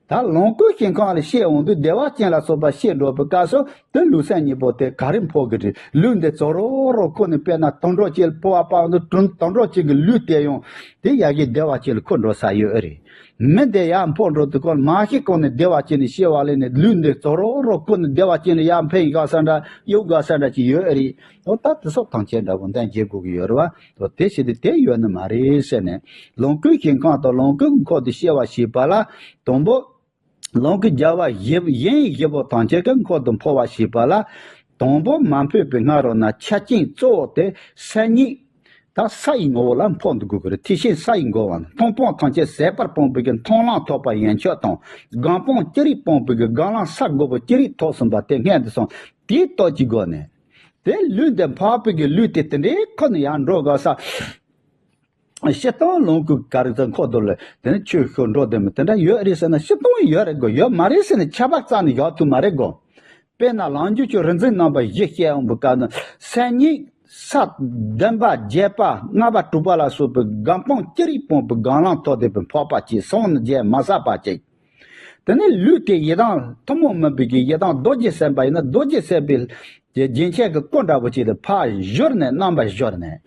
ད་ལོངས་སྐུའི་ཞིང་ཁམས་ལ་བཤད་འོང་དུས་བདེ་བ་ཅན་ལ་སོགས་པ་བཤད་འགྲོ་བའི་སྐབས་སུ་དེ་ལུས་སེམས་གཉིས་པོ་དེ་ག་རེ་འཕོ་གི་རེད། ལུས་འདི་ཙོ་རོ་རོ་ཁོ་ནས་དཔེར་ན་དུད་འགྲོ་ཅིག་འཕོ་བ་སྤང་དུས་དུད་འགྲོ་ཅིག་གི་ལུས་དེ་ཡང་དེ་ཡ་གི་བདེ་བ་ཅན་ལ་འཁོར་འགྲོ་ས་ཡོད་ཨེ་རེད། མི་འདི་ཡར་འཕོ་འགྲོ་དུས་ཁོ་མ་ཤི་གོང་ནས་བདེ་བ་ཅན་ལ་སྐྱེ་བ་ལེན་ནས་ལུས་འདི་ཙོ་རོ་རོ་ཁོ་ནས་བདེ་བ་ཅན་ལ་ཡར་འཕེན་དགའ་ས་འདྲ་གཡུག་དགའ་ས་འདྲ་ཅིག་ཡོད་ཨེ་རེད། ཨོ་ད་དེ་སོགས་ཐམས་ཅད་འདྲ་པོ་འདོན་བྱེད་དགོས་ཀྱི་ཡོད་རེད་བ། ཨོ་དེ་བྱེད་དུས་དེ་ཡོད་ནི་མ་རེད་ཟེར་ནས་ལོངས་སྐུའི་ཞིང་ཁམས་དང་ལོངས་སྐུའི་འཁོར་དུ་སྐྱེ་བ་ཞེས་པ་ལ་དང་པོ། ལོངས་སྐུའི་རྒྱལ་བ་ཡི་ཡིན་ཡི་བོ་ཐམས་ཅད་ཀྱི་འཁོར་དུ་འཕོ་བ་ཞེས་པ་ལ། དང་པོ་མ་འཕོས་པའི་སྔ་རོལ་ན་ཆ་རྐྱེན་གཙོ་བོ་དེ་སེམས་ཉིད། ད་ས་ཡི་ངོ་བོ་ལ་འཕོ་འདུག་དགོས་ཀྱི་རེད། དེ་བཞིན་ས་ཡི་འགོ་བ་ན་མཐོང་སྤང་ཐམས་ཅད་ཟད་པར་སྤངས་པའི་གི་མཐོང་ལམ་ཐོབ་པ་ཡན་ཆད་དང་སྒོམ་སྤང་ཅི་རིགས་སྤངས་པའི་གི་སྒོམ་ལམ་ས་དགུ་པོ་ཅི་རིགས་ཐོབ་ཟིན་པ་དེ་སྔོན་དུ་སོང་དེའི་སྟོབས་ཀྱི་སྒོ་ནས། དེ་ལུས་འདི་འཕགས་པའི་གི་ལུས་དེ་དེ་འདྲའི་ཁོ་ན་ཡར་འགྲོ་དགོས་ས། སྤྱིར་བཏང་ལོངས་སྐུ་ག་རེ་ཟེར་འཁོར་དུ་ལ་དེ་ནི་ཆོས་ཤོར་འགྲོ་དེ་མི་དེ་འདྲ་ཡོད་རེད་ཟེར་ན་སྤྱིར་བཏང་ཡོད་རེད་གོ། ཡོད་མ་རེད་ཟེར་ན་ཁྱབ་པ་རྩ་ནས་ཡོད་ཐུབ་མ་རེད་གོ། དཔེར་ན་ལམ་རྒྱུད་ཀྱི་རིག་འཛིན་རྣམ་པ་བཞི་བཤད་འོང་པའི་སྐབས་ན་སེམས་ཉིད་ས་བདུན་པ་བརྒྱད་པ་ལྔ་པ་དྲུག་པ་ལ་སོགས་པའི་སྒོམ་སྤང་ཅི་རིགས་སྤངས་པའི་སྒོམ་ལམ་ཐོབ་བསྡད་པའི་འཕགས་པ་ཅིག་སངས་ནས་རྒྱལ་མ་ཟག་པ་ཅིག་དེ་ནས་ལུས་དེ་ཡི་དམ་ཐུན་མོང་མིན་པའི་གི་ཡི་དམ་རྡོ་རྗེ་སེམས་དཔའ་ཡིན་ན་རྡོ་རྗེ་སེམས་དཔའི་རྒྱན་ཆ་གི་སྐུ་འདྲ་པོ་ཅིག་ལ་ཕར་བཞུར་ནས་རྣམ་པར་བཞུར་ནས་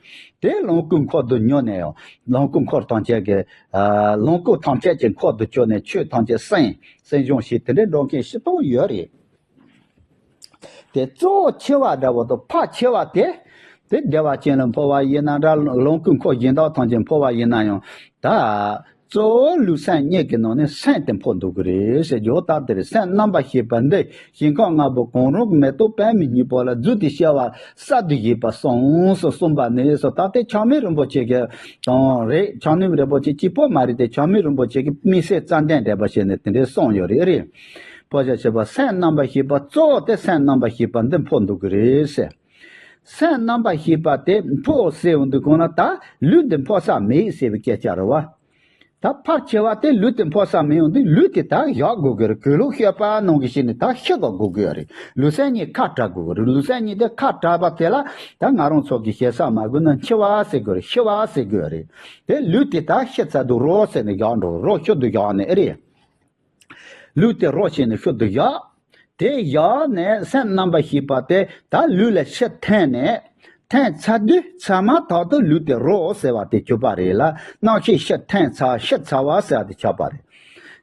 དེ་ལོངས་སྐུའི་འཁོར་དུ་ཉོ་ནས་ཡང་ལོངས་སྐུ་འཁོར་ཐམས་ཅད་ཀྱི་ལོངས་སྐུ་ཐམས་ཅད་ཀྱི་འཁོར་དུ་བཅུག་ནས་ཆོས་ཐམས་ཅད་སེམས་སེམས་བྱུང་ཞིག་དེ་འདྲའི་འགྲོ་མཁན་སྤྱིར་བཏང་ཡོད་རེད། དེ་གཙོ་བོ་ཆེ་བ་འདྲ་བོ་དང་ཕལ་ཆེ་བ་དེ། དེ་བདེ་བ་ཅན་ལ་འཕོ་བ་ཡིན་ན་འདྲ་ལོངས་སྐུའི་འཁོར་གཞན་དག་ཐམས་ཅད་འཕོ་བ་ཡིན་ན་ཡང་ད། གཙོ་བོ་ལུས་སེམས་གཉིས་ཀྱི་ནང་ནས་སེམས་དེ་འཕོ་འདུག་གི་རེད་ཟེར་རྒྱུ་ལྟར་དེ་རེད། སེམས་རྣམ་པར་ཤེས་པ་འདི་ཞིང་ཁམས་ལྔ་པོ་གང་རུང་གི་མེ་ཏོག་པདྨའི་སྙིང་པོ་ལ་རྫུས་ཏེ་སྐྱེ་བ་གསར་དུ་བཞེས་པ་གསུངས་སོ་གསུངས་པ་ནས་སོ་ད་དེ་ཆགས་མེད་རིན་པོ་ཆེ་གི་དང་རེད། ཆགས་མེད་རིན་པོ་ཆེ་གཅིག་པོ་མ་རེད་དེ་ཆགས་མེད་རིན་པོ་ཆེ་གི་དམིགས་བསལ་རྩ་འདོན་འགྲེལ་པ་བྱས་ནས་དེ་འདྲའི་གསུངས་ཡོད་རེད་རེད། འཕོ་བྱ་ཞེས་པ་སེམས་རྣམ་པར་ཤེས་པ་གཙོ་བོ་དེ་སེམས་རྣམ་པར་ཤེས་པ་འདི་འཕོ་འདུག་གི་རེད་ཟེར། སེམས་རྣམ་པར་ཤེས་པ་དེ་འཕོ་ཟེར་འོང་དུས་གོང་ན་ད་ལུས་འདི་འཕོ་ས་མེད་ཟེར་བའི་སྐད་ཆ་རེད་བ། ད་ཕལ་ཆེ་བ་དེ་ལུས་དེ་འཕོ་ས་མེད་འོང་དུས་ལུས་དེ་ད་བཞག་དགོས་ཀྱི་རེད། གོས་ལུགས་སྤྱོད་པ་ནང་གི་ཞིག་ནས་ད་ཤི་དགོས་དགོས་ཀྱི་ཡོད་རེད། ལུས་སེམས་གཉིས་ཁ་བྲལ་དགོས་ཀྱི་རེད། ལུས་སེམས་གཉིས་དེ་ཁ་བྲལ་བ་དེ་ལ་ད་ང་རང་ཚོ་གི་ཞེ་ས་མ་དགོས་ན་འཆི་བ་ཟེར་དགོས་རེད། ཤི་བ་ཟེར་དགོས་རེད། དེ་ལུས་དེ་ད་ཤི་ཚར་དུས་རོ་ཟེར་ནས་བཞག་འགྲོ། རོ་ཤུལ་དུ་བཞག་ནས་ཨེ་རེད། ལུས་དེ་རོ་བྱས་ནས་ཤུལ་དུ་བཞག་དེ་བཞག་ནས་སེམས་རྣམ་པར་ཤེས་པ་དེ་ད་ལུས་ལ་ཕྱིར་འཐེན་ནས། ཐན་ཚ་དུས་ཚ་མ་ཐག་ཏུ་ལུས་ཏེ་རོ་ཟེར་བ་དེ་གྱུར་པ་རེད་ལ། རྣམ་ཤེས་ཕྱིར་ཐན་ཚ་ཕྱིར་ཚ་བ་ཟེར་བ་དེ་ཆགས་པ་རེད།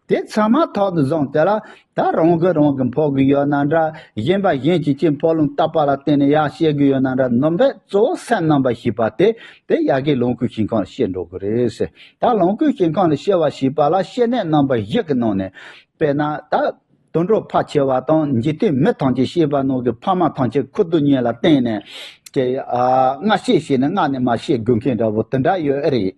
དེ་ཚ་མ་ཐག་ཏུ་བཟུང་དེ་ལ་ད་རང་གིས་རང་གི་འཕོ་གི་ཡོད་ན་འདྲ། གཞན་པ་གཞན་གྱིས་ཅིག་འཕོ་ལུང་བཏབ་པ་ལ་བརྟེན་ནས་ཡར་སྐྱེ་གི་ཡོད་ན་འདྲ། ནོམ་པས་གཙོ་བོ་སེམས་རྣམ་པར་ཤེས་པ་དེ་དེ་ཡ་གི་ལོངས་སྐུའི་ཞིང་ཁམས་སྐྱེ་འགྲོ་གི་རེད་ཟེར། ད་ལོངས་སྐུའི་ཞིང་ཁམས་ལ་སྐྱེ་བ་ཞེས་པ་ལ་སྐྱེ་གནས་རྣམ་པ་བཞི་གི་ནང་ནས་དཔེར་ན་ད། དུད་འགྲོ་ཕར་ཆེ་བ་དང་འཇིག་རྟེན་མི་ཐམས་ཅད་སྐྱེས་པ་ནང་གི་ཕ་མ་ཐམས་ཅད་ཁུ་རྡུལ་སྙེད་ལ་བརྟེན་ནས་ཀྱི་ཨ་སྔ་སྐྱེས་བྱས་ནས་སྔ་ནས་མར་སྐྱེ་དགོས་མཁན་འདྲ་བོ་དེ་འདྲ་ཡོད་ཨེ་རེད།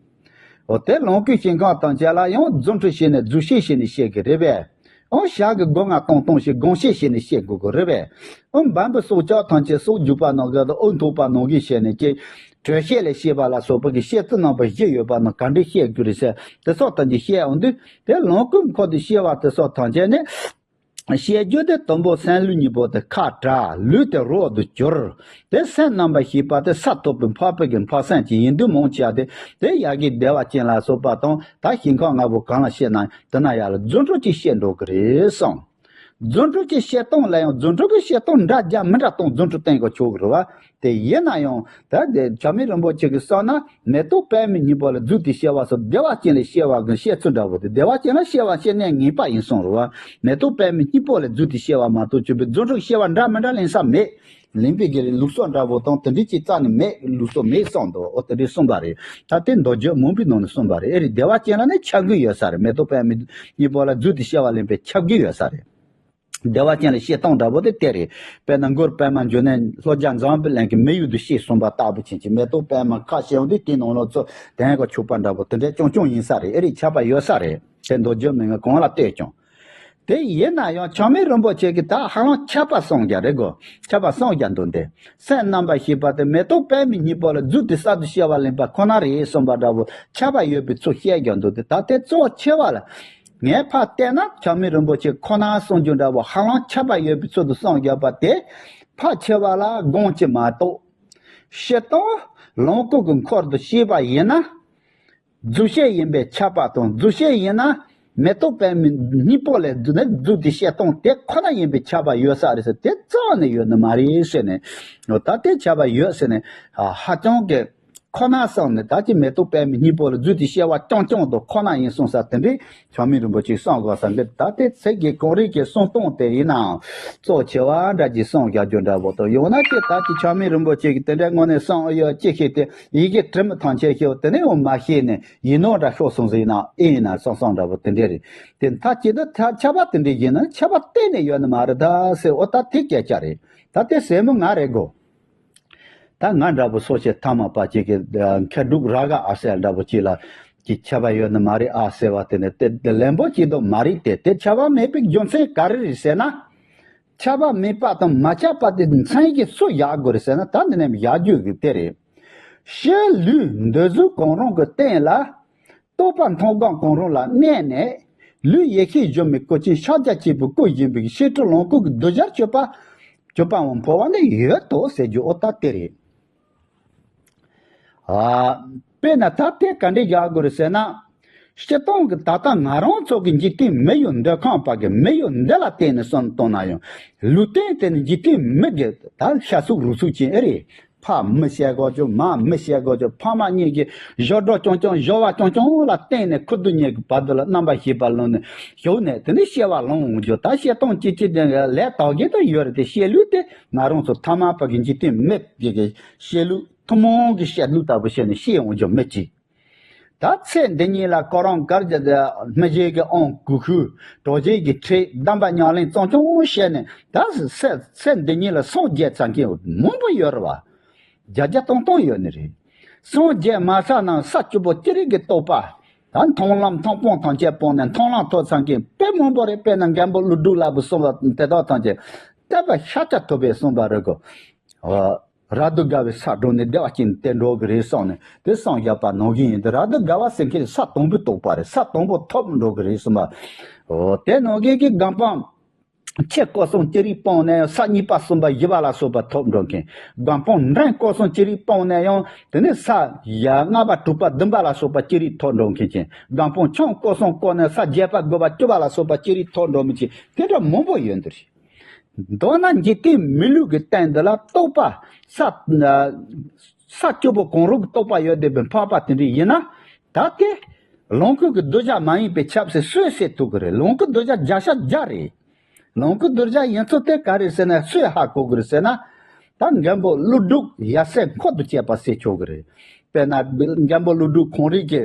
འོ་དེ་ལོངས་སྐུའི་ཞིང་ཁམས་དང་བཅས་ལ་ཡང་རྫུ་འཕྲུལ་བྱས་ནས་རྫུ་སྐྱེས་བྱས་ནས་སྐྱེ་གི་རེད་པས། འོ་ཞག་གི་སྒོ་ལྔ་སྟོང་སྟོང་ཞིག་སྒོང་སྐྱེས་བྱས་ནས་སྐྱེ་དགོས་གི་རེད་པས། འོ་འབའ་འབུ་སྲོག་ཆགས་ཐམས་ཅད་སྲོག་རྒྱུག་པ་ནང་གི་འོ་འཐུག་པ་ནང་གི་བྱས་ནས་ཀྱི་དྲོད་སྐྱེས་ལས་སྐྱེས་པ་ལ་སོགས་པ་གི་སྐྱེས་ཚུལ་རྣམ་པ་བཞི་ཡོད་པ་ནང་ག་འདྲ་སྐྱེ་དགོས་རེད་ཟེར་དེ་སོགས་ཐམས་ཅད་བཤད་འོང་དུས། དེ་ལོངས་སྐུའི་འཁོར་དུ་སྐྱེ་བ་དེ་སོགས་ཐམས་ཅད་ནི། སྐྱེ་རྒྱུ་དེ་དང་པོ་སེམས་ལུས་གཉིས་པོ་དེ་ཁ་བྲལ་ལུས་དེ་རོ་དུ་གྱུར། དེ་སེམས་རྣམ་པར་ཤེས་པ་དེ་ས་ཐོབ་པའི་འཕགས་པའི་གི་འཕགས་སེམས་ཀྱི་ཡིན་དུས་མང་ཆེ་བ་དེ་དེ་ཡ་གི་བདེ་བ་ཅན་ལ་སོགས་པ་དང་ད་ཞིང་ཁམས་ལྔ་པོ་གང་ལ་སྐྱེ་ན་དེ་ན་ཡ་ལ་རྫུ་འཕྲུལ་གྱིས་སྐྱེ་འགྲོ་གི་རེད་གསུངས། རྫུ་འཕྲུལ་གྱི་སྐྱེ་སྟངས་ལ་ཡང་རྫུ་འཕྲུལ་གྱི་སྐྱེ་སྟངས་འདྲ་རྒྱ་མི་འདྲ་སྟངས་རྫུ་འཕྲུལ་བསྟན་དགོས་ཆོག་གི་རེད་བ། དེ་ཡིན་ན་ཡང་ད་དེ་ཆགས་མེད་རིན་པོ་ཆེ་གིས་གསུངས་ན་མེ་ཏོག་པདྨའི་སྙིང་པོ་ལ་རྫུས་ཏེ་སྐྱེ་བ་སོགས་བདེ་བ་ཅན་ལ་སྐྱེ་བ་གི་སྐྱེ་ཚུལ་འདྲ་བོ་དེ་བདེ་བ་ཅན་ལ་སྐྱེ་བ་སྐྱེ་གནས་ངེས་པ་ཡིན་གསུངས་རེད་བ། མེ་ཏོག་པདྨའི་སྙིང་པོ་ལ་རྫུས་ཏེ་སྐྱེ་བ་མ་གཏོགས་ཆོས་པའི་རྫུ་འཕྲུལ་སྐྱེ་བ་འདྲ་མི་འདྲ་ལེན་ས་མེད། ལེན་པའི་གི་ལུགས་སྲོལ་འདྲ་བོ་དང་དེ་འདྲའི་ཅིག་རྩ་ནས་མེད་ལུགས་སྲོལ་མེད་གསུངས་འདུག་འོ་དེ་འདྲའི་གསུངས་པ་རེད། ད་དེ་མདོ་རྒྱུད་མང་པོའི་ནང་ནས་གསུངས་པ་རེད། ཨེ་རེད། བདེ་བ་ཅན་ལ་ནི་ཁྱབ་ཀྱི་ཡོད་ས་རེད། མེ་ཏོག་པདྨའི་སྙིང་པོ་ལ་རྫུས་ཏེ་སྐྱེ་བ་ལེན་པའི་ཁྱབ་ཀྱི་ཡོད་ས་རེད། བདེ་བ་ཅན་ལ་སྐྱེ་སྟངས་འདྲ་བོ་དེ་དེ་རེད། དཔེར་ན་མགུར་པདྨ་འབྱུང་གནས་ལྷོ་རྒྱ་འཛམ་བུའི་གླིང་གི་མི་ཡུལ་དུ་སྐྱེས་གསུངས་པ་ལྟ་བུ་ཅན་གྱི་མེ་ཏོག་པདྨ་ཁ་ཕྱེ་འོང་དུས་དེའི་ནང་ལོགས་ཚོ་དེང་གི་ཕྱུ་པ་འདྲ་བོ་དེ་འདྲའི་རྐྱང་རྐྱང་ཡིན་ས་རེད། ཨེ་རེད། ཁྱབ་པ་ཡོད་ས་རེད། དེ་མདོ་རྒྱུད་མན་ངག་གང་ལ་ལྟོས་ཀྱང་། དེ་ཡིན་ན་ཡང་ཆགས་མེད་རིན་པོ་ཆེ་གིས་ད་ཧ་ལམ་ཁྱབ་པ་གསུངས་རྒྱུ་རེད་གོ། ཁྱབ་པ་གསུངས་རྒྱུ་འདུག་སྟེ། སེམས་རྣམ་པར་ཤེས་པ་དེ་མེ་ཏོག་པདྨའི་སྙིང་པོ་ལ་རྫུས་ཏེ་གསར་དུ་སྐྱེ་བ་ལེན་པ་ཁོ་ན་རེད་གསུངས་པ་འདྲ་བོ་ཁྱབ་པ་ཡོད་པའི་ཚུལ་བཤད་རྒྱུ་འདུག་སྟེ། ད་དེ་གཙོ་ཆེ་བ་ལ། ངས་ཕར་བལྟས་ན་ཆགས་མེད་རིན་པོ་ཆེ་ཁོ་ན་གསུང་རྒྱུ་འདྲ་བོ་ཧ་ལམ་ཁྱབ་པ་ཡོད་པའི་ཚུལ་དུ་གསུངས་ཡོད་པ་དེ་ཕལ་ཆེ་བ་ལ་དགོངས་ཀྱི་མ་གཏོགས། སྤྱིར་བཏང་ལོངས་སྐུ་གི་འཁོར་དུ་སྐྱེས་པ་ཡིན་ན། རྫུས་སྐྱེས་ཡིན་པའི་ཁྱབ་པ་དང་རྫུས་སྐྱེས་ཡིན་ན་མེ་ཏོག་པདྨའི་སྙིང་པོ་ལས་རྫུས་ནས་རྫུས་ཏེ་སྐྱེ་སྟངས་དེ་ཁོ་ན་ཡིན་པའི་ཁྱབ་པ་ཡོད་ས་རེད་ཟེར། དེ་རྩ་བ་ནས་ཡོད་ནི་མ་རེད་ཟེར་ནས། ད་དེ་ཁྱབ་པ་ཡོད་ཟེར་ནས་ཧ་ཅང་གི་ཁོ་ན་གསུངས་ནས། ད་ཅི་མེ་ཏོག་པདྨའི་སྙིང་པོ་ལ་རྫུས་ཏེ་སྐྱེ་བ་རྐྱང་རྐྱང་དང་ཁོ་ན་ཡིན་གསུངས་ས་དེ་འདྲའི་ཆགས་མེད་རིན་པོ་ཆེས་གསུངས་དགོས་ས་འདི། ད་དེ་ཚིག་གི་གངས་རི་གི་གསུང་སྟངས་དེ་ཡིན་ནའང་གཙོ་ཆེ་བ་འདྲ་ཅིག་གསུངས་རྒྱག་རྒྱུ་འདྲ་བོ་དང་། ཡང་ན་ཅི་ད་ཅི་ཆགས་མེད་རིན་པོ་ཆེ་གིས་དེ་འདྲའི་ངོ་ནས་གསུངས་ཡོད་ཅི་ཤེས་ཏེ་ཡི་གེ་བྲིས་མི་ཐམས་ཅད་ཤེས་དེ་ནས་འོ་མ་ཤེས་ནས་ཡིན་ནོ་འདྲ་ཤོག་སོང་ཟིན་ན་ཨེ་ཡིན་ན་གསུང་གསུང་འདྲ་བོ་དེ་འདྲས་རེད། དེ་མཐའ་གཅིག་ཏུ་ད་ཁྱབ་པ་དེ་འདྲས་ཡིན་ན་ཁྱབ་པ་གཏན་ནས་ཡོད་ནི་མ་རེད་ད་ཟེར། འོ་ད་དེ་སྐད་ཆ་རེད། ད་དེ་ཟེར་མི་ང་རེད་གོ། ད་ང་འདྲ་བོ་སོ་སྐྱེ་ཐ་མལ་པ་ཅིག་གིས་མཁས་གྲུབ་རཱ་ག་ཨ་སྲས་འདྲ་བོ་ཅིག་ལ་ཅིག་ཁྱབ་པ་ཡོད་ནི་མ་རེད་ཨ་ཟེར་བ་དེ་ནི་དེ་དེ་ལན་པོ་ཅིག་ཏུ་མ་རེད་དེ། དེ་ཁྱབ་པ་མེད་པའི་རྒྱུ་མཚན་ག་རེ་རེད་ཟེར་ན། ཁྱབ་པ་མེད་པ་དང་མ་ཁྱབ་པ་དེ་མཚན་གྱིས་སུ་བཞག་དགོས་རེད་ཟེར་ན། ད་འདི་ནས་བཞག་རྒྱུ་གི་དེ་རེད། སྤྱིར་ལུས་འདོད་གཟུགས་གང་རུང་གི་སྟེང་ལ། རྟོག་པ་མཐོང་སྒང་གང་རུང་ལ་གནས་ནས། ལུས་ཡེ་ཤེས་སྒྱུ་མའི་སྐུ་ཅན་ཕྱག་རྒྱ་ཆེན་པོས་བསྐུལ་བཞིན་པའི་ཤེས་སྤྲུལ་ལོངས་སྐུ་གི་གདུལ་བྱར་གྱུར་པ། གྱུར་པའང་འཕོ་བ་ནི་ཡོད་དོ་ཟེར་རྒྱུ་འོ་ད་དེ་རེད། ཨ། དཔེར་ན་ད་དེ་ག་འདྲས་རྒྱག་དགོས་རེད་ཟེར་ན། སྤྱིར་བཏང་གི་ད་ལྟ་ང་རང་ཚོ་གི་འཇིག་རྟེན་མི་ཡུལ་འདོད་ཁམས་པ་གི་མི་ཡུལ་འདི་ལ་བརྟེན་ནས་བསམ་བཏང་ན་ཡང་། ལུས་རྟེན་དེ་ནི་འཇིག་རྟེན་མི་གི་ད་ཤ་གཟུགས་རུས་གཟུགས་ཅན་ཨེ་རེད། ཕ་མི་བྱེད་དགོས་ཀྱང་མ་མི་བྱེད་དགོས་ཀྱང་། ཕ་མ་གཉིས་ཀྱི་གཞོལ་བྲོ་རྐྱང་རྐྱང་གཞོལ་བ་རྐྱང་རྐྱང་ལ་བརྟེན་ནས་ཁུ་རྡུལ་སྙེད་ཀྱི་བར་དུ་ལ་རྣམ་པར་ཤེས་པ་ལོན་ནས་བཞུགས་ནས་དེ་ནས་སྐྱེ་བ་ལེན་འོང་རྒྱུ། ད་སྐྱེ་སྟངས་ཅི་ཅི་དེ་ལས་དག་གི་ད་ཡོད་རེད་དེ། སྐྱེས་ལུས་དེ་ང་རང་ཚོ་ཐ་མལ་པ་གི་འཇིག་རྟེན་མི་གི་སྐྱེས་ལུས་ཐུན་མོང་གི་སྐྱེས་ལུས་ལྟ་བུ་བྱས་ནས་སྐྱེ་འོང་རྒྱུ་མི་གཅིག་ད་ཚེ་འདི་ཉིད་ལ་ཁོ་རང་གར་གྱི་མི་བརྗེད་ཀྱི་དབང་བསྐུར་ཤུགས། གྲོགས་བརྗེ་གི་ཁྲིད། གདམས་པ་ཉམས་ལེན་རྐྱང་རྐྱང་བྱས་ནས་ད་ཚེ་ཚེ་འདི་ཉིད་ལ་སངས་རྒྱས་ཚར་མཁན་མང་པོ་ཡོད་རེད་བ། བརྒྱ་བརྒྱ་སྟོང་སྟོང་ཡོད་ནི་རེད། སངས་རྒྱས་མ་ཚར་ནའང་ས་བཅུ་པོ་ཅི་རིགས་ཀྱི་རྟོགས་པ། ད་མཐོང་ལམ་མཐོང་སྤང་ཐམས་ཅད་སྤངས་ནས་མཐོང་ལམ་ཐོབ་ཚར་མཁན་དཔེ་མང་པོ་རེད། དཔེར་ན་མགོན་པོ་ཀླུ་སྒྲུབ་ལ་བུ་གསུངས་པ་དེ་དག་ཐམས་ཅད་དད་པ་ཤཱཀྱ་ཐུབ་པས་གསུངས་པ་རེད་གོ། ར་དུ་དགའ་བའི་ས་དྲུང་ནས་བདེ་བ་ཅན་དེ་འགྲོ་གི་རེད་གསུངས་ནས་དེ་གསུངས་བཞག་པ་ནང་བཞིན་ཡིན་ཏེ། ར་དུ་དགའ་བ་ཟེར་མཁན་ས་དང་པོའི་རྟོགས་པ་རེད། ས་དང་པོ་ཐོབ་འགྲོ་གི་རེད་གསུངས་པ། འོ་དེ་ནང་བཞིན་གྱི་སྒོམ་སྤང་ཕྱི་སྐོར་གསུམ་ཅི་རིགས་སྤངས་ནས་ཡང་ས་གཉིས་པ་གསུམ་པ་བཞི་པ་ལ་སོགས་པ་ཐོབ་འགྲོ་མཁན། སྒོམ་སྤང་འབྲིང་སྐོར་གསུམ་ཅི་རིགས་སྤངས་ནས་ཡང་དེ་ནས་ས་ཡ་ལྔ་པ་དྲུག་པ་བདུན་པ་ལ་སོགས་པ་ཅི་རིགས་ཐོབ་འགྲོ་མཁན་ཅན། སྒོམ་སྤང་ཆུང་སྐོར་གསུམ་བསྐོར་ནས་ས་བརྒྱད་པ་དགུ་པ་བཅུ་པ་ལ་སོགས་པ་ཅི་རིགས་ཐོབ་འགྲོ་མཁན་ཅན། དེ་འདྲ་མང་པོ་ཡོད་འདུག་མདོར་ན་འཇིག་རྟེན་མི་ལུས་ཀྱི་སྟེང་འདི་ལ་རྟོགས་པ། ས་ས་བཅུ་པོ་གང་རུང་གི་རྟོགས་པ་ཡོད་བསྡད་པའི་འཕགས་པ་དེ་འདྲ་ཡིན་ན། ད་དེ་ལོངས་སྐུ་གི་གདུལ་བྱ་མ་ཡིན་པས་ཁྱབ་ཟེར་སུས་ཟེར་ཐུབ་ཀྱི་རེད། ལོངས་སྐུ་གདུལ་བྱ་བརྒྱ་ཆ་བརྒྱ་རེད། ལོངས་སྐུ་གདུལ་བྱ་ཡིན་ཚུལ་དེ་ག་རེ་ཟེར་ན། སུས་ཧ་གོ་གི་རེད་ཟེར་ན། ད་མགོན་པོ་ཀླུ་སྒྲུབ་ཡབ་སྲས་འཁོར་དུ་བཅས་པ་ཟེར་ཆོག་གི་རེད། དཔེར་ན་མགོན་པོ་ཀླུ་སྒྲུབ་ཁོང་རང་གི་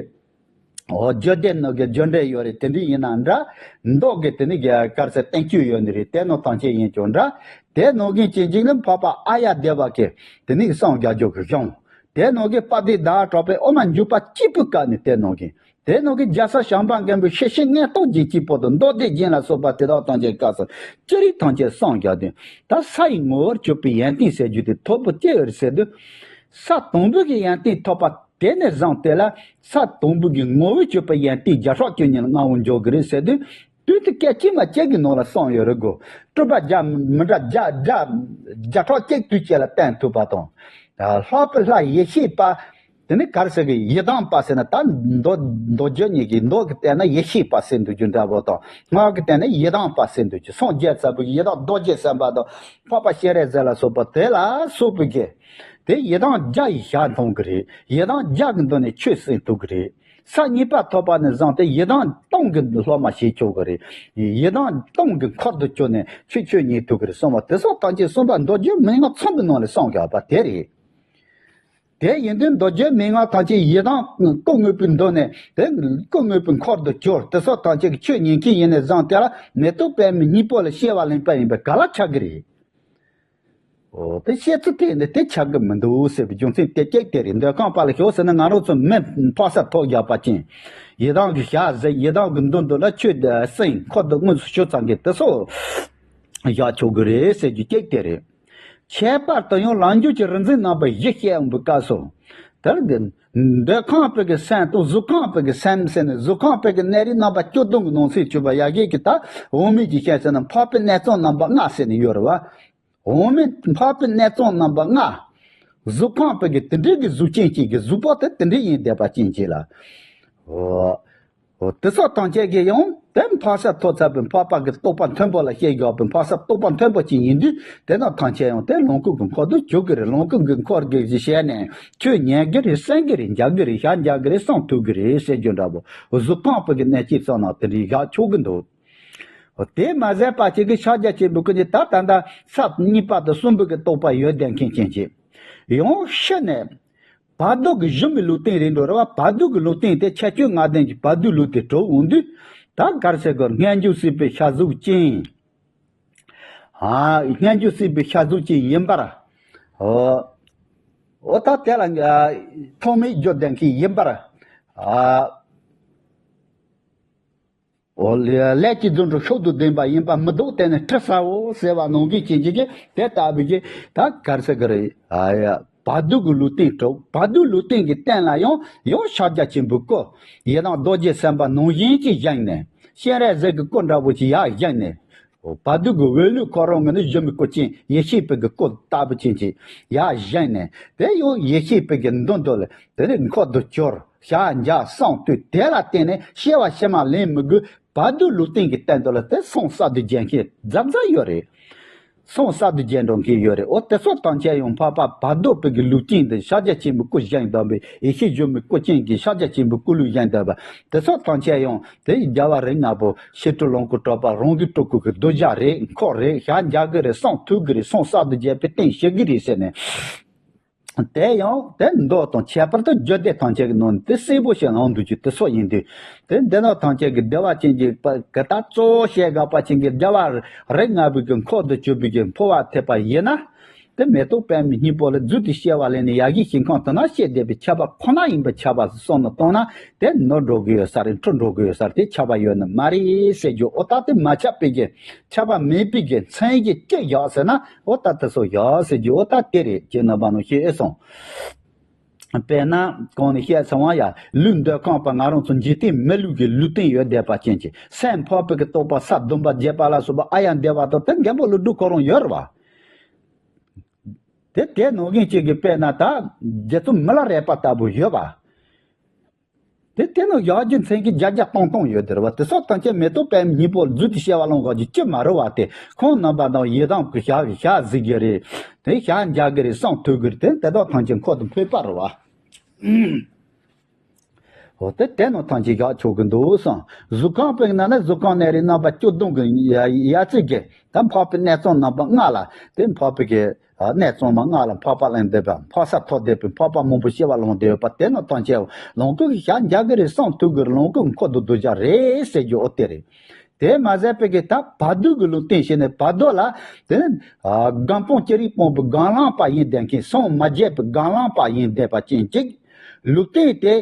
འོ་བརྗོད་བདེ་ནོ་གི་བརྗོད་འགྲེལ་ཡོད་རེད། དེ་འདྲ་ཡིན་ན་འདྲ། མདོ་གི་དེ་ནི་ག་རེ་ཟེར་བསྟན་བཅོས་ཡོད་ནི་རེད། དེ་ནོ་ཐམས་ཅད་ཡིན་ཀྱང་འདྲ། དེ་ནོ་གི་ཅན་ཅིག་ལ་འཕགས་པ་ཨཱརྱ་དེ་བ་གི་དེ་ནི་གསུང་རྒྱ་སྦྱོར་གྱི་གཞུང་། དེ་ནང་གི་དཔལ་ལྡན་ཟླ་བ་གྲགས་པའི་དབུ་མ་འཇུག་པ་གཅིག་པུ་བཀག་ནས། དེ་ནང་གི་དེ་ནང་གི་རྒྱལ་སྲས་བྱམས་པ་མགོན་པོའི་ཤེར་ཕྱིན་མངོན་རྟོགས་རྒྱན་གྱི་བར་དུ་མདོ་སྡེ་རྒྱན་ལ་སོགས་པ་དེ་དག་ཐམས་ཅད་བཀག་ཟེར། ཅི་རིགས་ཐམས་ཅད་གསུངས་ཀྱང་དེ། ད་ས་ཡི་ངོ་བོར་གྱུར་པའི་ཡོན་ཏན་ཟེར་རྒྱུ་དེ་དོ་པོ་ཅི་ཡོད་ཟེར་དུས། ས་དང་པོའི་གི་ཡོན་ཏན་ཐོབ་པ་དེ་ནས་བཟུང་སྟེ་ལ། ས་དང་པོའི་གི་ངོ་བོར་གྱུར་པའི་ཡོན་ཏན་བརྒྱ་ཕྲག་བཅུ་གཉིས་ལ་མངའ་འོང་འཇོག་གི་རེད་ཟེར་དུས། དུས་དེ་སྐད་ཅིག་མ་གཅིག་གི་ནང་ལ་གསུངས་ཡོད་རེད་གོ། སྤྲུལ་པ་བརྒྱ་མི་འདྲ་བརྒྱ་བརྒྱ་བརྒྱ་ཕྲག་གཅིག་དུས་གཅིག་ལ་བསྟན་ཐུབ་པ་དང་། ལྷག་པའི་ལྷ་ཡེ་ཤེས་པ། དེ་ནི་ག་རེ་ཟེར་གི། ཡི་དམ་པ་ཟེར་ན་ད་མདོ་མདོ་རྒྱུད་གཉིས་ཀྱི། མདོ་གི་སྟེང་ན་ཡེ་ཤེས་པ་ཟེར་འདུག་རྒྱུ་འདྲ་པོ་དང་། སྔགས་ཀྱི་སྟེང་ན་ཡི་དམ་པ་ཟེར་འདུག་རྒྱུ། སངས་རྒྱས་ཚ་བོ་ཡི་དམ་རྡོ་རྗེ་སེམས་དཔའ་དང་། འཕགས་པ་སྤྱན་རས་གཟིགས་ལ་སོགས་པ་དེ་ལ་སོགས་པའི་གི། དེ་ཡི་དམ་བརྒྱ་ཡི་ཞལ་མཐོང་གི་རེད། ཡི་དམ་བརྒྱ་གི་མདུན་ནས་ཆོས་གསན་ཐུབ་ཀྱི་རེད། ས་གཉིས་པ་ཐོབ་པ་ནས་བཟུང་སྟེ་ཡི་དམ་སྟོང་གི་སློབ་མ་བྱེད་ཆོག་གི་རེད། ཡི་དམ་སྟོང་གི་འཁོར་དུ་གྱུར་ནས་ཆོས་ཆོས་ཉན་ཐུབ་ཀྱི་རེད་གསུངས་པ་དེ་སོགས་ཐམས་ཅད་གསུངས་པ་མདོ་རྒྱུད་མན་ངག་ཚོམ་བུའི་ནང་ལ་གསུངས་ཡོད་པ་དེ་རེད། དེ་ཡིན་དུས་མདོ་རྒྱུད་མན་ངག་ཐམས་ཅད་ཡི་དམ་སྐུ་དངོས་པོའི་མདུན་ནས། དེ་སྐུ་དངོས་པོའི་འཁོར་དུ་གྱུར། དེ་སོགས་ཐམས་ཅད་ཀྱི་ཆོས་ཉན་མཁན་ཡིན་ནས་བཟུང་སྟེ་ལ། མེ་ཏོག་པདྨའི་སྙིང་པོ་ལ་སྐྱེ་བ་ལེན་པ་ཡིན་པས་ག་ལ་ཆགས་ཀྱི་རེད། འོ་དེ་བཤད་ཚུལ་དེ་ནི་དེ་ཆགས་ཀྱི་མི་འདུག་ཟེར་བའི་རྒྱུ་མཚན་དེ་གཅིག་དེ་རེད། འདོད་ཁམས་པ་ལ་ཞོག་ཟེར་ན། ང་རང་ཚོ་མི་འཕགས་སར་ཐོབ་བཞག་པ་ཅན། ཡི་དམ་གྱི་ཞལ་གཟིགས། ཡི་དམ་གྱི་མདུན་དུ་ལ་ཆོས་གསན། འཁོར་དུ་དངོས་སུ་ཞུགས་ཚར་མཁན་དེ་སོགས་བཞག་ཆོག་གི་རེད་ཟེར་རྒྱུ་གཅིག་དེ་རེད། ཁྱད་པར་དུ་ཡང་ལམ་འཇུག་གི་རིག་འཛིན་རྣམ་པ་བཞི་བཤད་འོང་བའི་སྐབས་སུ། དེར་འདོད་ཁམས་པའི་གི་སེམས་དང་གཟུགས་ཁམས་པའི་གི་སེམས་ཟེར་ནས། གཟུགས་ཁམས་པའི་གི་གནས་རིགས་རྣམ་པ་བཅུ་བདུན་གྱི་ནང་གསེས་གྱུར་པ་ཡ་གི་གི་ད་འོག་མིན་གྱི་སེམས་ཟེར་ན། འཕགས་པའི་གནས་ཚང་རྣམ་པ་ལྔ་ཟེར་ནས་ཡོད་རེད་བ། འོག་མིན་འཕགས་པའི་གནས་ཚང་རྣམ་པ་ལྔ། གཟུགས་ཁམས་པའི་གི་དེ་འདྲའི་གི་གཟུགས་ཅན་གཅིག་གི་གཟུགས་པོ་དེ་དེ་འདྲའི་ཡིན་བསྡད་པ་ཅན་གཅིག་ལ། འོ། འོ་དེ་སོགས་ཐམས་ཅད་ཀྱིས་ཡང་དེ་འཕགས་སར་ཐོབ་ཚར་བའི་འཕགས་པ་གི་རྟོགས་པ་མཐོན་པོ་ལ་བཤད་དགོས་པའི། འཕགས་སར་རྟོགས་པ་མཐོན་པོ་ཅན་ཡིན་དུས། དེ་རྣམས་ཐམས་ཅད་ཡང་དེ་ལོངས་སྐུ་གི་འཁོར་དུ་གྱུར་གི་རེད། ལོངས་སྐུ་གི་འཁོར་གྱི་ཞལ་ནས་ཆོས་ཉན་གི་རེད། གསན་གི་རེད། མཇལ་གི་རེད། ཞལ་མཇལ་གི་རེད། གསུང་ཐོས་གི་རེད་ཟེར་རྒྱུ་འདྲ་པོ། གཟུགས་ཁམས་པའི་གི་གནས་ཅན་ཚང་རྣམས་དེ་འདྲའི་བཞག་ཆོག་གི་འདུག། དེ་མ་ཟད་པ་ཅིག་གིས་ཕྱག་རྒྱ་ཆེན་པོའི་སྐུ་ནི་ད་ད་ལྟ་ས་གཉིས་པ་དང་གསུམ་པའི་གི་རྟོགས་པ་ཡོད་བསྡད་མཁན་ཅན་གྱིས། ཡང་ཕྱི་ནས་བར་དོ་གི་གཞོམ་པའི་ལུགས་བསྟན་རེད་འགྲོ་རེད་བ། བར་དོ་གི་ལུགས་བསྟན་དེ་ཁྱད་ཆོས་ལྔ་ལྡན་གྱི་བར་དོའི་ལུགས་དེ་གྲུབ་འོང་དུས། ད་ག་རེ་ཟེར་དགོས། སྔོན་འཇུག་སྲིད་པའི་ཤ་གཟུགས་ཅན། ཨ། སྔོན་འཇུག་སྲིད་པའི་ཤ་གཟུགས་ཅན་ཡིན་པར། འོ། འོ་ད་དེ་ལ་ཐོགས་མེད་རྒྱུ་ལྡན་མཁན་ཡིན་པར། ཨ། འོ་ལས་ཀྱི་རྫུ་འཕྲུལ་མཆོག་ཏུ་ལྡན་པ་ཡིན་པ་མི་ལྡོག་དེ་ནི་ཁྲི་ཟེར་བ་ནང་བཞིན་བྱེད་ཀྱི་གི་དེ་ལྟ་བུའི་གི་ད་ག་རེ་ཟེར་གི་རེད། ཨ་ཡ། བར་དོ་གི་ལུགས་བསྟན་གྲུབ། བར་དོའི་ལུགས་བསྟན་གྱི་སྟེང་ལ་ཡང་ཡང་ཕྱག་རྒྱ་ཆེན་པོའི་སྐུ། ཡི་དམ་རྡོ་རྗེ་སེམས་དཔའ་ནང་བཞིན་གྱི་བཞེངས་ནས། སྤྱན་རས་གཟིགས་ཀྱི་སྐུ་འདྲ་བོ་ཞིག་ཡར་བཞེངས་ནས། བར་དོ་གི་འོད་ལུས་ཁོ་རང་གི་ནི་གཞོམ་པའི་སྐུ་ཅན། ཡེ་ཤེས་པའི་གི་སྐུ་ལྟ་བུ་ཅན་ཅིག་ཡར་བཞེངས་ནས། དེ་ཡང་ཡེ་ཤེས་པའི་གི་མདུན་དུ་ལ་དེ་ནི་འཁོར་དུ་གྱུར། ཞལ་མཇལ་གསུང་ཐོས་དེ་ལ་བརྟེན་ནས་སྐྱེ་བ་ཕྱི་མ་ལེན་མི་དགོས། བར་དོའི་ལུགས་བསྟན་གྱི་སྟེང་དུ་ལ་དེ་གསུང་གསར་དུ་རྒྱས་མཁན་གཟབ་གཟབ་ཡོད་རེད། གསུང་གསར་དུ་རྒྱས་འགྲོ་མཁན་ཡོད་རེད། འོ་དེ་ཚོ་ཐམས་ཅད་ཡང་འཕགས་པ་བར་དོ་པའི་གི་ལུགས་བསྟན་དེ། ཕྱག་རྒྱ་ཆེན་པོའི་སྐུ་བཞེངས་བསྡད་པའི། ཡེ་ཤེས་གཞོམ་པའི་སྐུ་ཅན་གྱི་ཕྱག་རྒྱ་ཆེན་པོའི་སྐུ་ལུས་བཞེངས་བསྡད་པ། དེ་ཚོ་ཐམས་ཅད་ཡང་དེ་རྒྱལ་བ་རིགས་ལྔ་པོ་ཕྱི་སྤྲུལ་ལོངས་སྐུ་གྲགས་པ་རང་གི་སྤྲུལ་སྐུ་གི་གདུལ་བྱ་རེད། འཁོར་རེད། ཞལ་མཇལ་གི་རེད། གསུང་ཐོས་གི་རེད། གསུང་གསར་དུ་རྒྱས་པའི་རྟེན་བྱེད་གི་རེད་ཟེར་ནས། དེ་ཡང་དེ་མདོ་དང་ཁྱད་པར་དུ་རྒྱུད་སྡེ་ཐམས་ཅད་ཀྱི་ནང་ནས་དེ་གསལ་པོ་ཞིག་ལངས་འདུག་རྒྱུ་དེ་སོགས་ཡིན་དུས། དེ་འདི་དག་ཐམས་ཅད་ཀྱི་བདེ་བ་ཅན་གྱི་པ་གི་ད་གཙོ་བོ་བཤད་དགོས་པ་ཅན་གྱི་རྒྱལ་བ་རིགས་ལྔ་པའི་གི་འཁོར་དུ་གྱུར་པའི་གི་འཕོ་བ་ཐེབས་པ་ཡིན་ན། དེ་མེ་ཏོག་པདྨའི་སྙིང་པོ་ལ་རྫུས་ཏེ་སྐྱེ་བ་ལེན་ནས་ཡ་གིའི་ཞིང་ཁམས་དེ་ན་སྐྱེས་བསྡད་པའི་ཁྱབ་པ་ཁོ་ན་ཡིན་པའི་ཁྱབ་པ་གསུངས་ནས་བཏང་ན། དེ་ནོར་འགྲོ་གི་ཡོད་ས་རེད། འཁྲུལ་འགྲོ་གི་ཡོད་ས་རེད། དེ་ཁྱབ་པ་ཡོད་ནི་མ་རེད་ཟེར་རྒྱུ། འོ་ད་དེ་མ་ཁྱབ་པའི་གི་ཁྱབ་པ་མེད་པའི་གི་མཚན་གྱི་སྐྱེ་བཞག་ཟེར་ན། འོ་ད་དེ་ཚོ་བཞག་ཟེར་རྒྱུ། འོ་ད་དེ་རེད། ཁྱེད་རྣམ་པ་ནང་བཤད་སོང་། དཔེར་ན་གོང་ནས་བཤད་ཚར་བ་ཡ། ལུས་འདོད་ཁམས་པ་ང་རང་ཚོ་འཇིག་རྟེན་མི་ལུས་ཀྱི་ལུས་རྟེན་ཡོད་བསྡད་པ་ཅན་གྱི་སེམས་འཕགས་པའི་གི་རྟོགས་པ་ས་བདུན་པ་རྒྱས་པ་ལ་སོགས་པ་ཨཱརྱ་དེ་བ་དང་དེ་མགོན་པོ་ཀླུ་སྒྲུབ་ཁོ་རང་ཡོད་རེད་བ། དེ་དེ་ནང་བཞིན་གཅིག་གི་དཔེར་ན་ད་རྗེ་བཙུན་མི་ལ་རས་པ་ལྟ་བུ་ཡོད་པ། དེ་དེ་ནི་ཡག་རྒྱུ་མཚན་གྱི་བརྒྱ་བརྒྱ་སྟོང་སྟོང་ཡོད་དེ་རེད་བ། དེ་སོགས་ཐམས་ཅད་མེ་ཏོག་པད་མ་སྙིང་པོ་རྫུས་ཏེ་སྐྱེ་བ་ལོངས་དགོས་རྒྱུ་ཅི་མ་རེད་བ། དེ་ཁོང་རྣམ་པ་དང་ཡི་དམ་གྱི་ཞག་ཞག་གཟིགས་ཀྱི་རེད། དེ་ཞག་འཇག་གི་རེད། སྲང་ཐོས་ཀྱི་རེད། དེ་དེ་དག་ཐམས་ཅད་འཁོར་དུ་ཕེབས་པ་རེད་བ། འོ་དེ་དེ་ནི་ཐམས་ཅད་བཞག་ཆོག་གི་འདུག་བསམ། གཟུགས་ཁམས་པའི་ནང་ན་གཟུགས་ཁམས་ནད་རིགས་རྣམ་པ་བཅུ་བདུན་གྱི་ཡ་ཡ་ཙི་གི་ད་འཕགས་པའི་གནས་ཚང་རྣམ་པ་ལྔ་ལ། དེ་འཕགས་པའི་གི་གནས་ཚང་མ་ལྔ་ལ་འཕགས་པ་ལེན་འདོད་པ། འཕགས་ས་ཐོབ་འདོད་པའི་འཕགས་པ་མང་པོ་སྐྱེ་བ་ལོངས་འདོད་པ། དེ་ནི་ཐམས་ཅད་ལོངས་སྐུ་གི་ཞག་འཇག་གི་རེད། སྲང་ཐོས་ཀྱི་རེད། ལོངས་སྐུ་འཁོར་དུ་བསྡུ་བྱ་རེད་ཟེར་རྒྱུ་འོ་དེ་རེད། དེ་མ་ཟད་པའི་གི་ད་བར་དོ་གི་ལུང་བསྟན་བྱས་ནས། བར་དོ་ལ་དེ་ནི་སྒོམ་སྤང་ཅི་རིགས་སྤངས་པའི་སྒོམ་ལམ་པ་ཡིན་བསྡད་མཁན། སངས་མ་རྒྱས་པའི་སྒོམ་ལམ་པ་ཡིན་བསྡད་པ་ཅན་གཅིག། ལུང་བསྟན་དེ་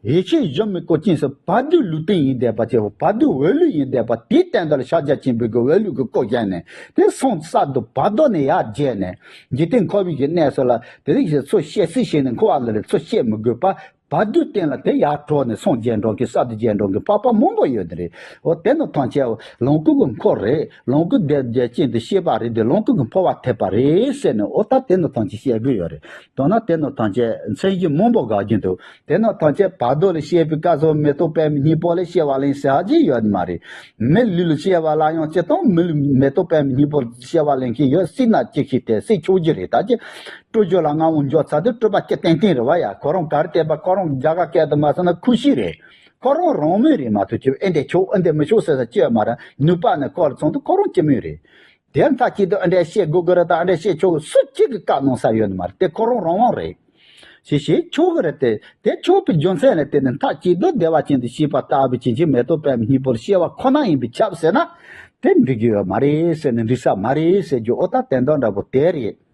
ཡེ་ཤེས་གཞོམ་མེད་སྐུ་མཁྱེན་སོགས་བར་དོའི་ལུང་བསྟན་ཡིན་བསྡད་པ་ཅན། བར་དོའི་འོད་ལུང་ཡིན་བསྡད་པ་དེའི་སྟེང་དུ་ལ་ཕྱག་རྒྱ་ཆེན་པོའི་གི་འོད་ལུང་གི་སྐུ་བཞེངས་ནས། དེ་སངས་གསར་དུ་བར་དོ་ནས་ཡར་རྒྱས་ནས། འཇིག་རྟེན་འཁོར་བའི་གི་གནས་སུ་ལ་དེ་རིང་ཚུར་བཤད་སྲིད་བྱས་ནས་འཁོར་བ་ལ་ཚུར་བཤད་མི་དགོས་པ། བར་དོའི་སྟེང་ལ་དེ་ཡར་གྲོལ་ནས་སངས་རྒྱས་འགྲོ་མཁན། གསར་དུ་རྒྱས་འགྲོ་མཁན་འཕགས་པ་མང་པོ་ཡོད་དེ་རེད། འོ་དེ་ནི་ཐམས་ཅད་ལོངས་སྐུ་གི་འཁོར་རེད། ལོངས་སྐུ་དེ་རྒྱས་ཅན་དུ་སྐྱེས་པ་རེད། དེ་ལོངས་སྐུ་གི་འཕོ་བ་ཐེབས་པ་རེད་ཟེར་ནས། འོ་ད་དེ་ནི་ཐམས་ཅད་བཤད་དགོས་ཡོད་རེད། མདོར་ན་དེ་ནི་ཐམས་ཅད་མཚན་གཞི་མང་པོ་དགོས་ཀྱི་འདུག། དེ་ནི་ཐམས་ཅད་བར་དོ་ལ་སྐྱེས་པའི་སྐབས་སུ་མེ་ཏོག་པད་མ་སྙིང་པོ་ལ་སྐྱེ་བ་ལེན་ཟེར་གྱི་ཡོད་མ་རེད། མི་ལུས་ལ་སྐྱེ་བ་ལ་ཡང་སྤྱིར་བཏང་མི་ལུས་མེ་ཏོག་པད་མ་སྙིང་པོ་ལ་སྐྱེ་བ་ལེན་མཁན་ཡོད་སྲིད་ན་ཅི་ཞིག་དེ་སྲིད་ཆོག་རྒྱུ་རེད། ད་ཅི། སྤྲོ་བརྗོད་ལ་མངའ་དབང་འབྱོར་ཚར་དུས་སྤྲོ་བ་སྐྱེ་ཏན་ཏན་རེད་བ་ཡ། ཁོ་རང་ག་རེ་བལྟས་པ། ཁོ་རང་རྒྱ་གར་སྐད་དུ་མ་སོང་ན་ཁུ་ཤི་རེད། ཁོ་རང་རང་མོས་རེད་མ་གཏོགས། ཅི་ཨེ་འདྲས་ཆོག་ཨེ་འདྲས་མི་ཆོག་ཟེར་ས་ཅི་ཡོད་མ་རེད། ནུས་པ་ནི་ཁོ་ལ་ཚང་དུས་ཁོ་རང་སྐྱེ་མོས་རེད། དེ་མཐའ་གཅིག་ཏུ་ཨེ་འདྲས་བཤད་དགོས་ཀྱི་རེད། ད་ཨེ་འདྲས་བཤད་ཆོག་གི། སུ་གཅིག་གིས་བཀག་གནང་ས་ཡོད་ནི་མ་རེད། དེ་ཁོ་རང་རང་དབང་རེད། ཞེས་བཤད་ཆོག་གི་རེད་དེ། དེ་ཆོག་པའི་རྒྱུ་མཚན་ལ་བརྟེན་ནས་མཐའ་གཅིག་ཏུ་བདེ་བ་ཅན་དུ་སྐྱེས་པ་ལྟ་བུ་ཅན་གྱི་མེ་ཏོག་པད་མ་སྙིང་པོར་སྐྱེ་བ་ཁོ་ན་ཡིན་པས་ཁྱབ་ཟེར་ན། དེ་འགྲིག་གི་ཡོད་མ་རེད་ཟེར་ནས། འགྲིག་ས་མ་རེད་ཟེར་རྒྱུ་འོ་ད་དེ་འདྲ་འདྲ་པོ་དེ་རེད།